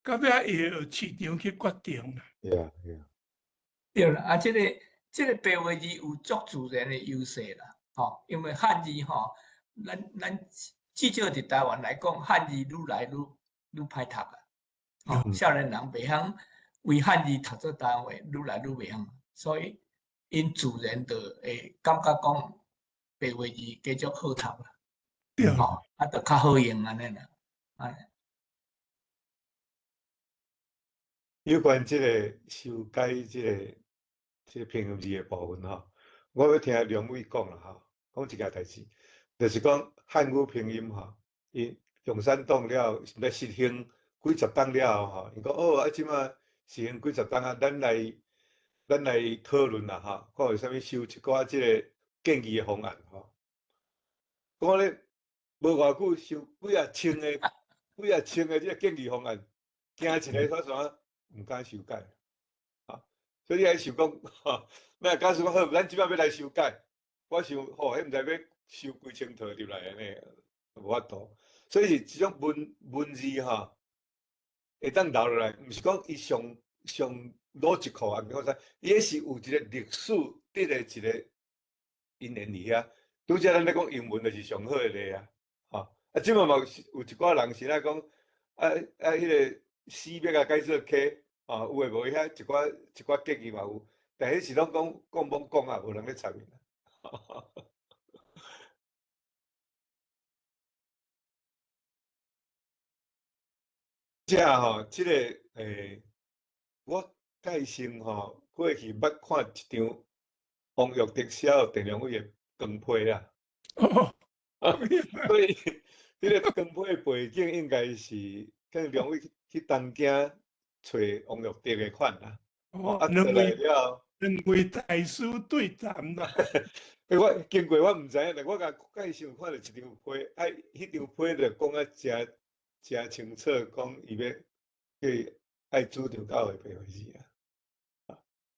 到尾會由市場去決定啦。對啊。對啦，啊，這个白話字有足自然的優勢啦，吼，因為漢字吼，咱至少佇台灣來講，漢字愈來愈歹讀啊，吼，少年人袂曉為漢字讀做台灣話，愈來愈袂曉，所以𪜶自然就會感覺講白話字繼續好讀啦，吼，啊，就較好用按呢啦，按。有關這个修改這个拼音字的部分吼，我欲聽兩位講啦吼，講一件代誌，就是講漢語拼音吼，𪜶共產黨了欲實行幾十冬了後吼，𪜶講哦啊，這馬實行幾十冬啊，咱來討論啦吼，看有啥物修一寡這个建議的方案吼。講咧無偌久修幾仔千个幾仔千个這个建議方案，驚一个說啥毋敢修改，啊，所以你愛想講，吼，那假使講好，咱這擺欲來修改，我想吼，彼毋知欲修幾千套入來按呢，無法度。所以是這種文字吼，會當留落來，毋是講伊上邏輯課啊，講啥，伊彼是有一个歷史佇咧一个因緣佇遐。拄才咱咧講英文就是上好的例啊，吼，啊，這擺嘛有一寡人是咧講，啊，彼个死欲共改做 K，啊，有的無的遐一寡建議嘛有，但彼是攏講講罔講啊，無人咧插𪜶。這吼，這个我介紹吼，過去捌看一張王育德写予郑良伟的光批啦。哦，所以，彼个光批的背景应该是跟良伟去东京揣王育德的款啦。哦，啊，两出来位了。两位大师对谈啦。欸，我经过我毋知影，但我共介绍看著一张批，啊，彼张批就讲啊诚诚清楚，讲伊欲去爱主张教会白话字啊。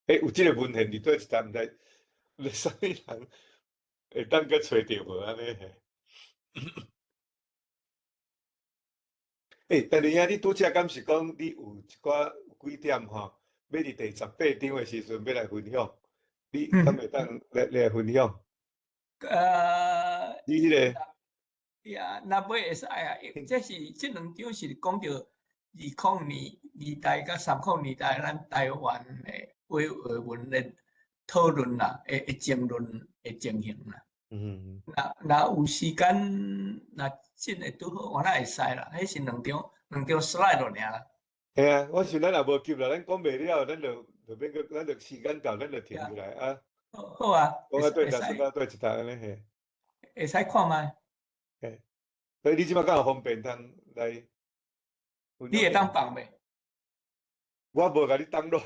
欸，有这个文献伫佗一搭，毋知有啥物人会当阁揣著无按呢嘿？欸，陈兄，你拄才敢是讲你有一寡几点吼，欲伫第18章的时阵欲来分享？你敢会当来分享？你彼个呀，若欲会使啊，这是这两章是讲著20年代佮30年代咱台湾的话文的讨论啦，会争论的情形啦。若有时间，若真会拄好，我若会使啦。彼是两张两张 slide 就尔啦。嘿啊，我想咱也无急啦，咱讲袂了，咱就就免阁，咱就时间到，咱就停落来啊。好啊，讲啊对，算啊对一搭按呢嘿。会使看觅。嘿，所以你这摆敢有方便通来？你会当放袂？我无共你 download。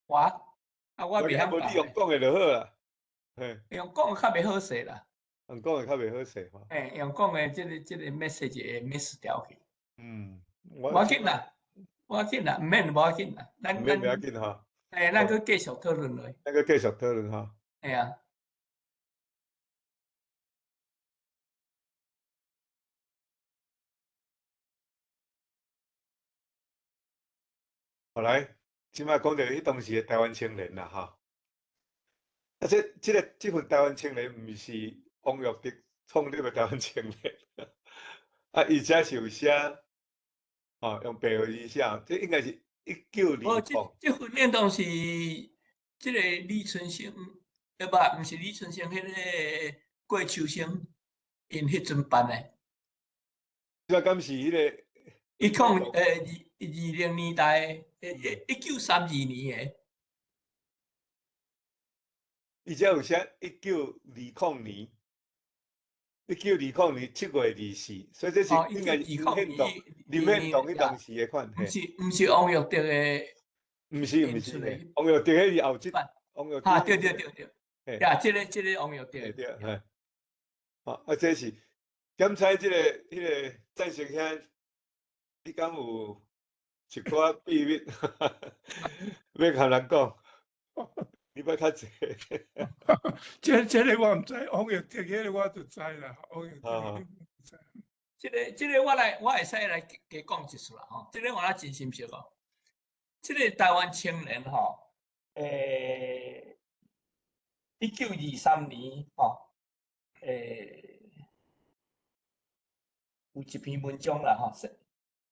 我？啊，我袂晓无你用讲的就好啦。嘿。用讲的较袂好势啦。用讲的较袂好势吼。嘿，用讲的这个 message 会 miss 掉去。无要紧啦，无要紧啦，毋免无要紧啦。咱毋免袂要紧吼。嘿，咱阁继续讨论落。咱阁继续讨论吼。嘿啊。好来，这摆讲著彼当时的台湾青年啦，吼。啊，这份台湾青年毋是王育德创立的台湾青年，啊，伊遮是有写，吼，用白话字写，这应该是1920。哦，这份应当是这个李春生，对吧？毋是李春生，彼个郭秋生，𪜶彼阵办的。这敢是彼个？一空20年代，1932年的。伊遮有写1920年，1920年7月24，所以这是应该是林献堂，林献堂彼当时的款。毋是王育德的。毋是毋是，王育德彼是后一，王育德。啊，对对对对。呀，这个王育德。对对，嘿。啊，这是检采这个彼个赞成兄，你敢有一寡秘密欲共人讲？你捌较济。这个我毋知，王育德彼个我就知啦。王育德彼个我知。这个我来，我会使来加讲一次啦吼。这个我也真心实哦。这个台湾青年吼，1923年吼，有一篇文章啦吼，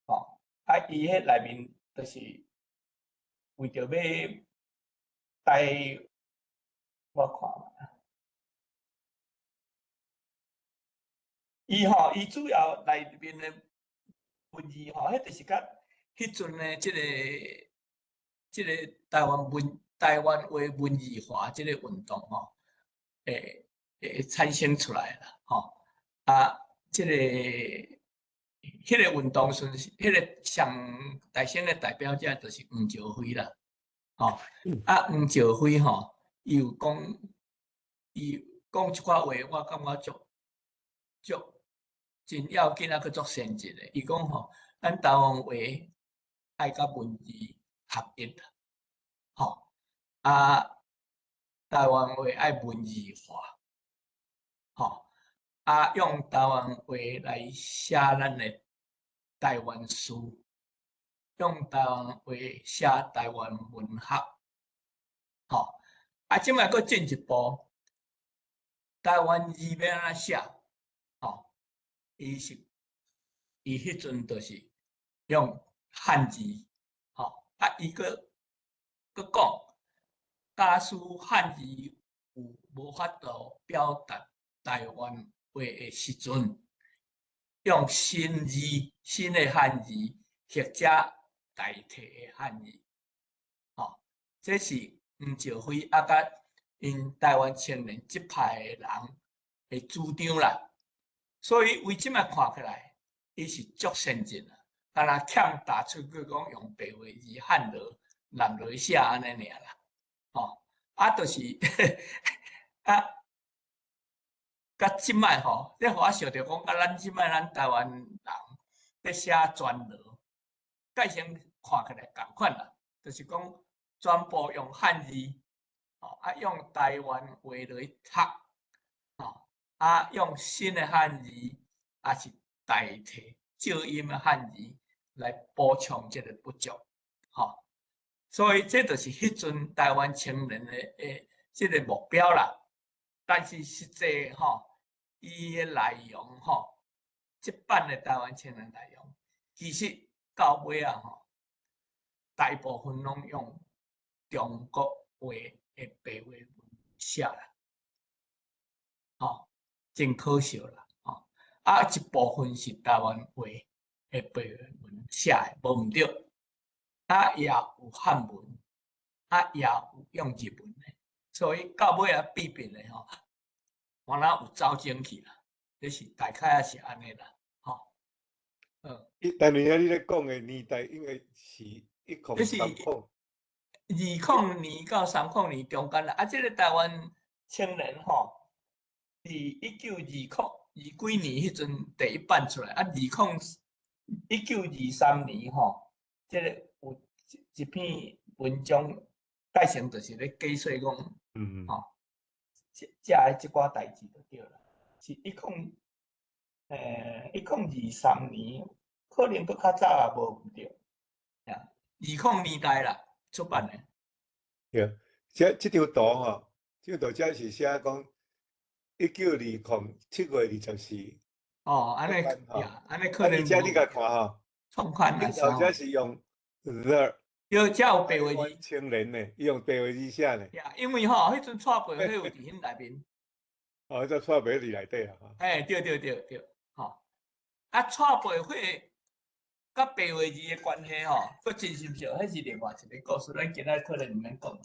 吼，啊，伊彼内面就是为著欲台，我看觅，伊吼，伊主要内面的文字吼，彼就是佮彼阵的这个台湾话文字化这个运动吼，会产生出来啦，吼，啊，彼个运动时阵，彼个上大先的代表者就是黄兆辉啦，吼，啊，黄兆辉吼，伊有讲，伊讲一寡话，我感觉足真要紧啊，阁足先进的。伊讲吼，咱台湾话爱佮文字合一，吼，啊，台湾话爱文字化，吼，啊，用台湾话来写咱的台湾诗，用台湾话写台湾文学，吼，啊，这摆阁进一步，台湾字欲按怎写，吼，伊彼阵就是用汉字，吼，啊，伊阁讲，假使汉字有无法度表达台湾话的时阵，用新字、新的汉字或者代替的汉字，吼，这是黄兆辉啊，佮 𪜶台灣青年這派的人的主張啦。所以為這擺看起來，伊是足先進啦，敢若欠打出去講用白話字漢羅南來寫按呢爾啦，吼，啊，就是啊，佮這擺吼，這予我想著講，佮咱這擺咱台灣人咧寫專羅，蓋先看起來仝款啦，就是講全部用漢字，吼，啊用台灣話來讀，吼，啊用新的漢字，抑是代替借音的漢字來補充這個不足，吼。所以這就是彼陣台灣青年的這個目標啦。但是實際吼，伊的內容吼，這版的台灣青年內容，其實到尾仔吼，大部分攏用中國話的白話文寫啦，吼，真可惜啦，吼，啊一部分是台灣話的白話文寫的，無毋對，啊也有漢文，啊也有用日文的，所以到尾仔變變的吼，原來有走精去啦，這是大概也是按呢啦，吼，嗯。但是啊，你咧講的年代應該是一空三空，20年到30年中間啦，啊，這個台灣青年吼，佇1920、二幾年彼陣第一版出來，啊，1923年吼，這個有一篇文章，改成就是咧解說講，吼，這這个這寡代誌就對啦，是1023年，可能閣較早也無毋對，啊，20年代啦出版的。對，這張圖吼，這張圖這是寫講1920 7月24。哦，按呢，按呢可能。啊，這你共看吼，創刊的時候。這是用 the。對，這有白話字。青年呢，伊用白話字寫呢。因為吼，彼陣蔡培火有佇彼內面。哦，這蔡培火佇內底啊。嘿，對對對對，吼。啊，蔡培火佮白話字的關係吼，閣真深少，彼是另外一個故事，咱今仔可能毋免講。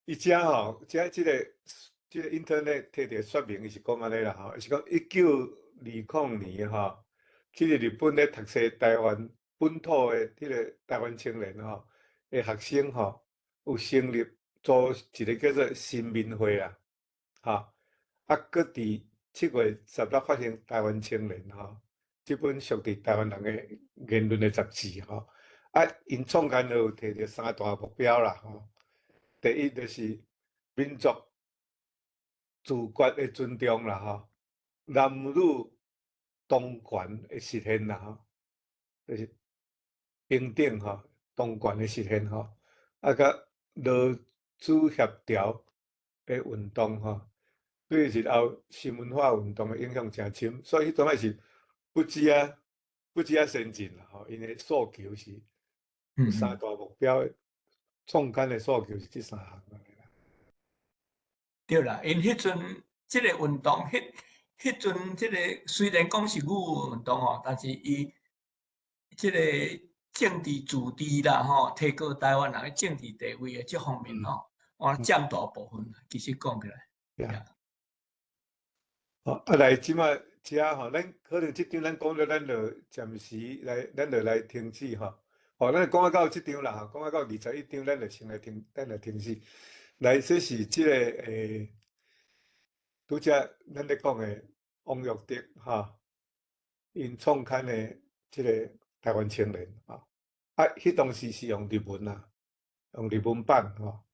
伊遮吼，遮這個 internet 摕著說明，伊是講按呢啦吼，伊是講1920年吼，這個日本咧讀冊台灣本土的這個台灣青年吼的學生吼，有成立組一個叫做新民會啦，吼，啊，閣佇7月16發行《台灣青年》吼，這本屬佇台灣人的言論的雜誌吼，啊，𪜶創刊就有提著三大目標啦吼。第一就是民族自決的尊重啦吼，男女同權的實現啦吼，就是平等吼，同權的實現吼，啊，佮勞資協調的運動吼，對日後新文化運動的影響誠深，所以彼陣仔是不止啊先進啦吼，𪜶的訴求是有三大目標。創刊的訴求是這三項。對啦，𪜶彼陣這個運動，彼陣這個雖然講是女運動吼，但是伊這個政治自治啦吼，提高台灣人的政治地位的這方面吼，我佔大部分。其實講起來，對啊。好，啊來，這擺遮吼，咱可能這張咱講了，咱就暫時來，咱就來停止吼。好，咱講到這張啦，吼，講到21張，咱就先來停，咱來停止。來，這是這個拄才咱咧講的王育德吼，𪜶創刊的這個台灣青年吼，啊，彼當時是用日文啊，用日文版吼，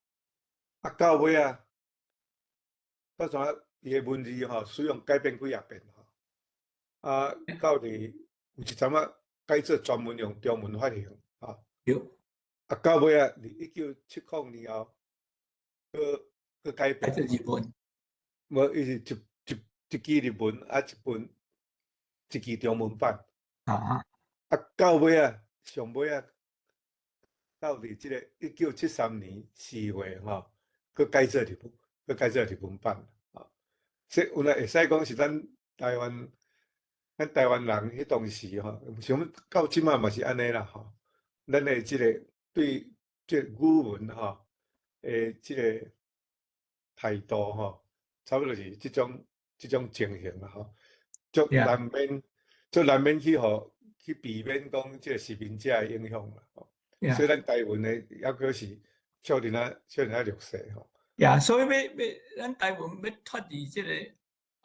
啊，到尾啊，到怎伊的文字吼使用改變幾仔遍吼，啊，到佇有一陣仔改做專門用中文發行。對。啊，到尾啊，佇1970年後，閣改變。改做日文。無，伊是一支日文，啊，一本一支中文版。啊。啊，到尾啊，上尾啊，到佇這個1973年4月吼，閣改做日文，閣改做日文版。啊，這有來會使講是咱台灣，咱台灣人彼當時吼，像到這擺嘛是按呢啦吼。咱的這個对這個語文吼的這個態度吼，差不多是這種情形啦吼，足難免，足難免去予去避免講這個殖民者的影響啦吼。所以咱台灣的猶閣是少年仔少年仔弱勢吼。呀，所以欲欲咱台灣欲脫離這個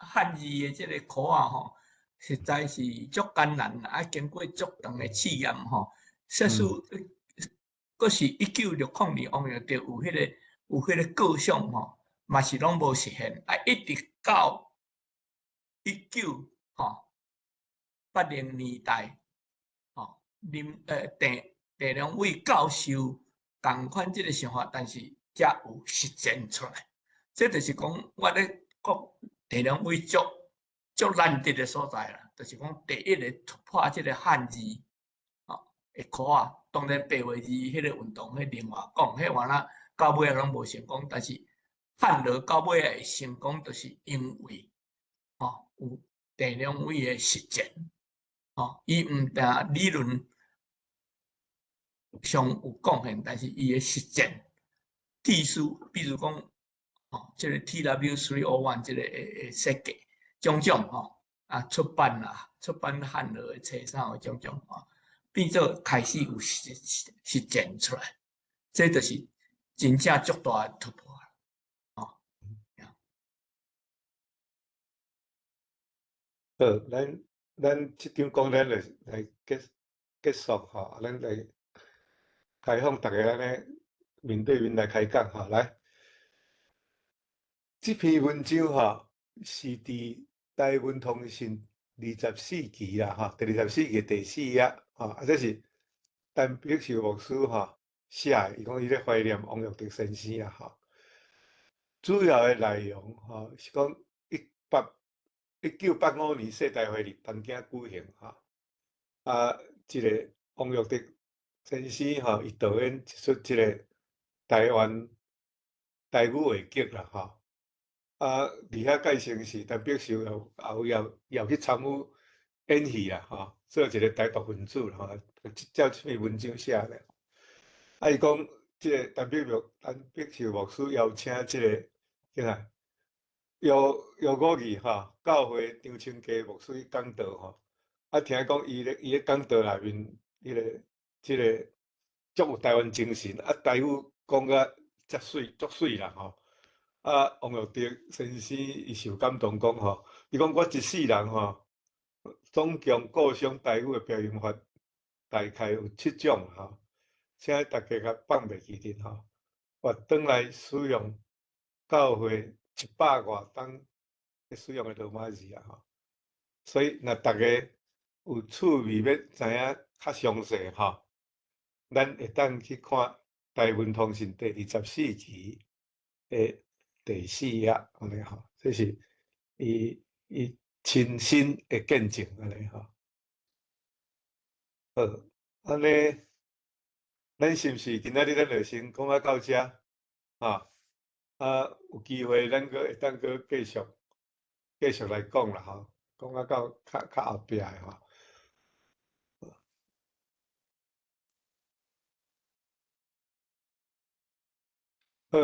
漢字的這個箍仔吼，實在是足艱難啦，啊，經過足長的試驗吼。設使，閣是1960年，王育德有彼個構想吼，嘛是攏無實現。啊，一直到1980年代，吼，林鄭良偉教授仝款這个想法，但是才有實踐出來。這就是講，我咧講鄭良偉足足難得的所在啦，就是講第一个突破這个漢字，吼的箍仔。當然白話字彼個運動，彼另外講，彼原來到尾仔攏無成功，但是漢羅到尾仔會成功，就是因為吼有鄭良偉的實踐，吼，伊毋但理論上有貢獻，但是伊的實踐技術，比如講，吼，這個 TW301 這個的設計，種種吼，啊出版啦，出版漢羅的冊啥的種種吼，變做開始有實踐出來，這就是真正足大的突破吼。好，咱這場講咱就來結束吼，咱來開放大家按呢面對面來開講吼，來。這篇文章吼是佇台灣通訊24期啦，吼，第24期第四頁，吼，啊，這是陳碧秀牧師吼寫的，伊講伊咧懷念王育德先生啦，吼。主要的內容吼是講1985年世大會佇東京舉行，吼，啊，這個王育德先生吼，伊導演一齣這個台灣台語話劇啦，吼。啊，佇遐介紹時，陳碧秀也有去參與演戲啦，吼，做一個台獨分子啦，吼，照這篇文章寫的。啊，伊講這個陳碧秀牧師邀請這個叫啥？姚國義吼，教會張清家牧師去講道吼。啊，聽講伊咧講道內面，彼個這個足有台灣精神，啊，台語講甲遮媠足媠啦，吼。啊，王育德先生伊受感動講吼，伊講我一世人吼，總共故鄉台語的表音法大概有七種吼，請大家較放袂記得吼。我轉來使用教會100外冬使用的羅馬字啊吼，所以若大家有趣味欲知影較詳細吼，咱會當去看台灣通訊第24期的第四頁，按呢吼，這是伊親身的見證，按呢吼。好，按呢，咱是毋是今仔日咱就先講啊到遮，哈？啊，有機會咱閣會當閣繼續來講啦，吼，講啊到較較後壁的吼。好，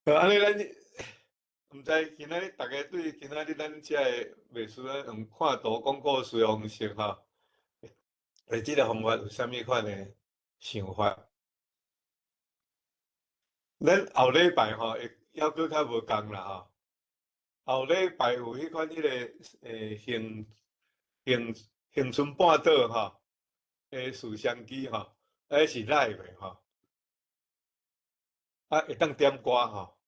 好，按呢咱毋知今仔日大家對今仔日咱遮个袂輸咱用看圖講故事的方式吼，對這个方法有啥物款的想法？咱後禮拜吼會猶閣較無仝啦吼。後禮拜有彼款彼個恆春半島吼的攝像機吼，彼是 live 的吼，啊會當點歌吼，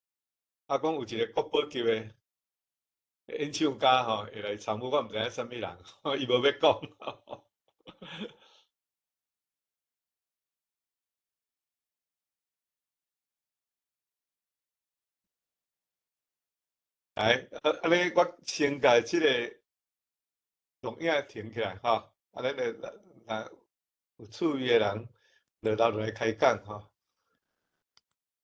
啊講有一個國寶級的演唱家吼會來參與，我毋知影啥物人，伊無欲講。來，啊，按呢，我先共這個錄影停起來吼，啊，咱就若有趣味的人，就留落來開講吼。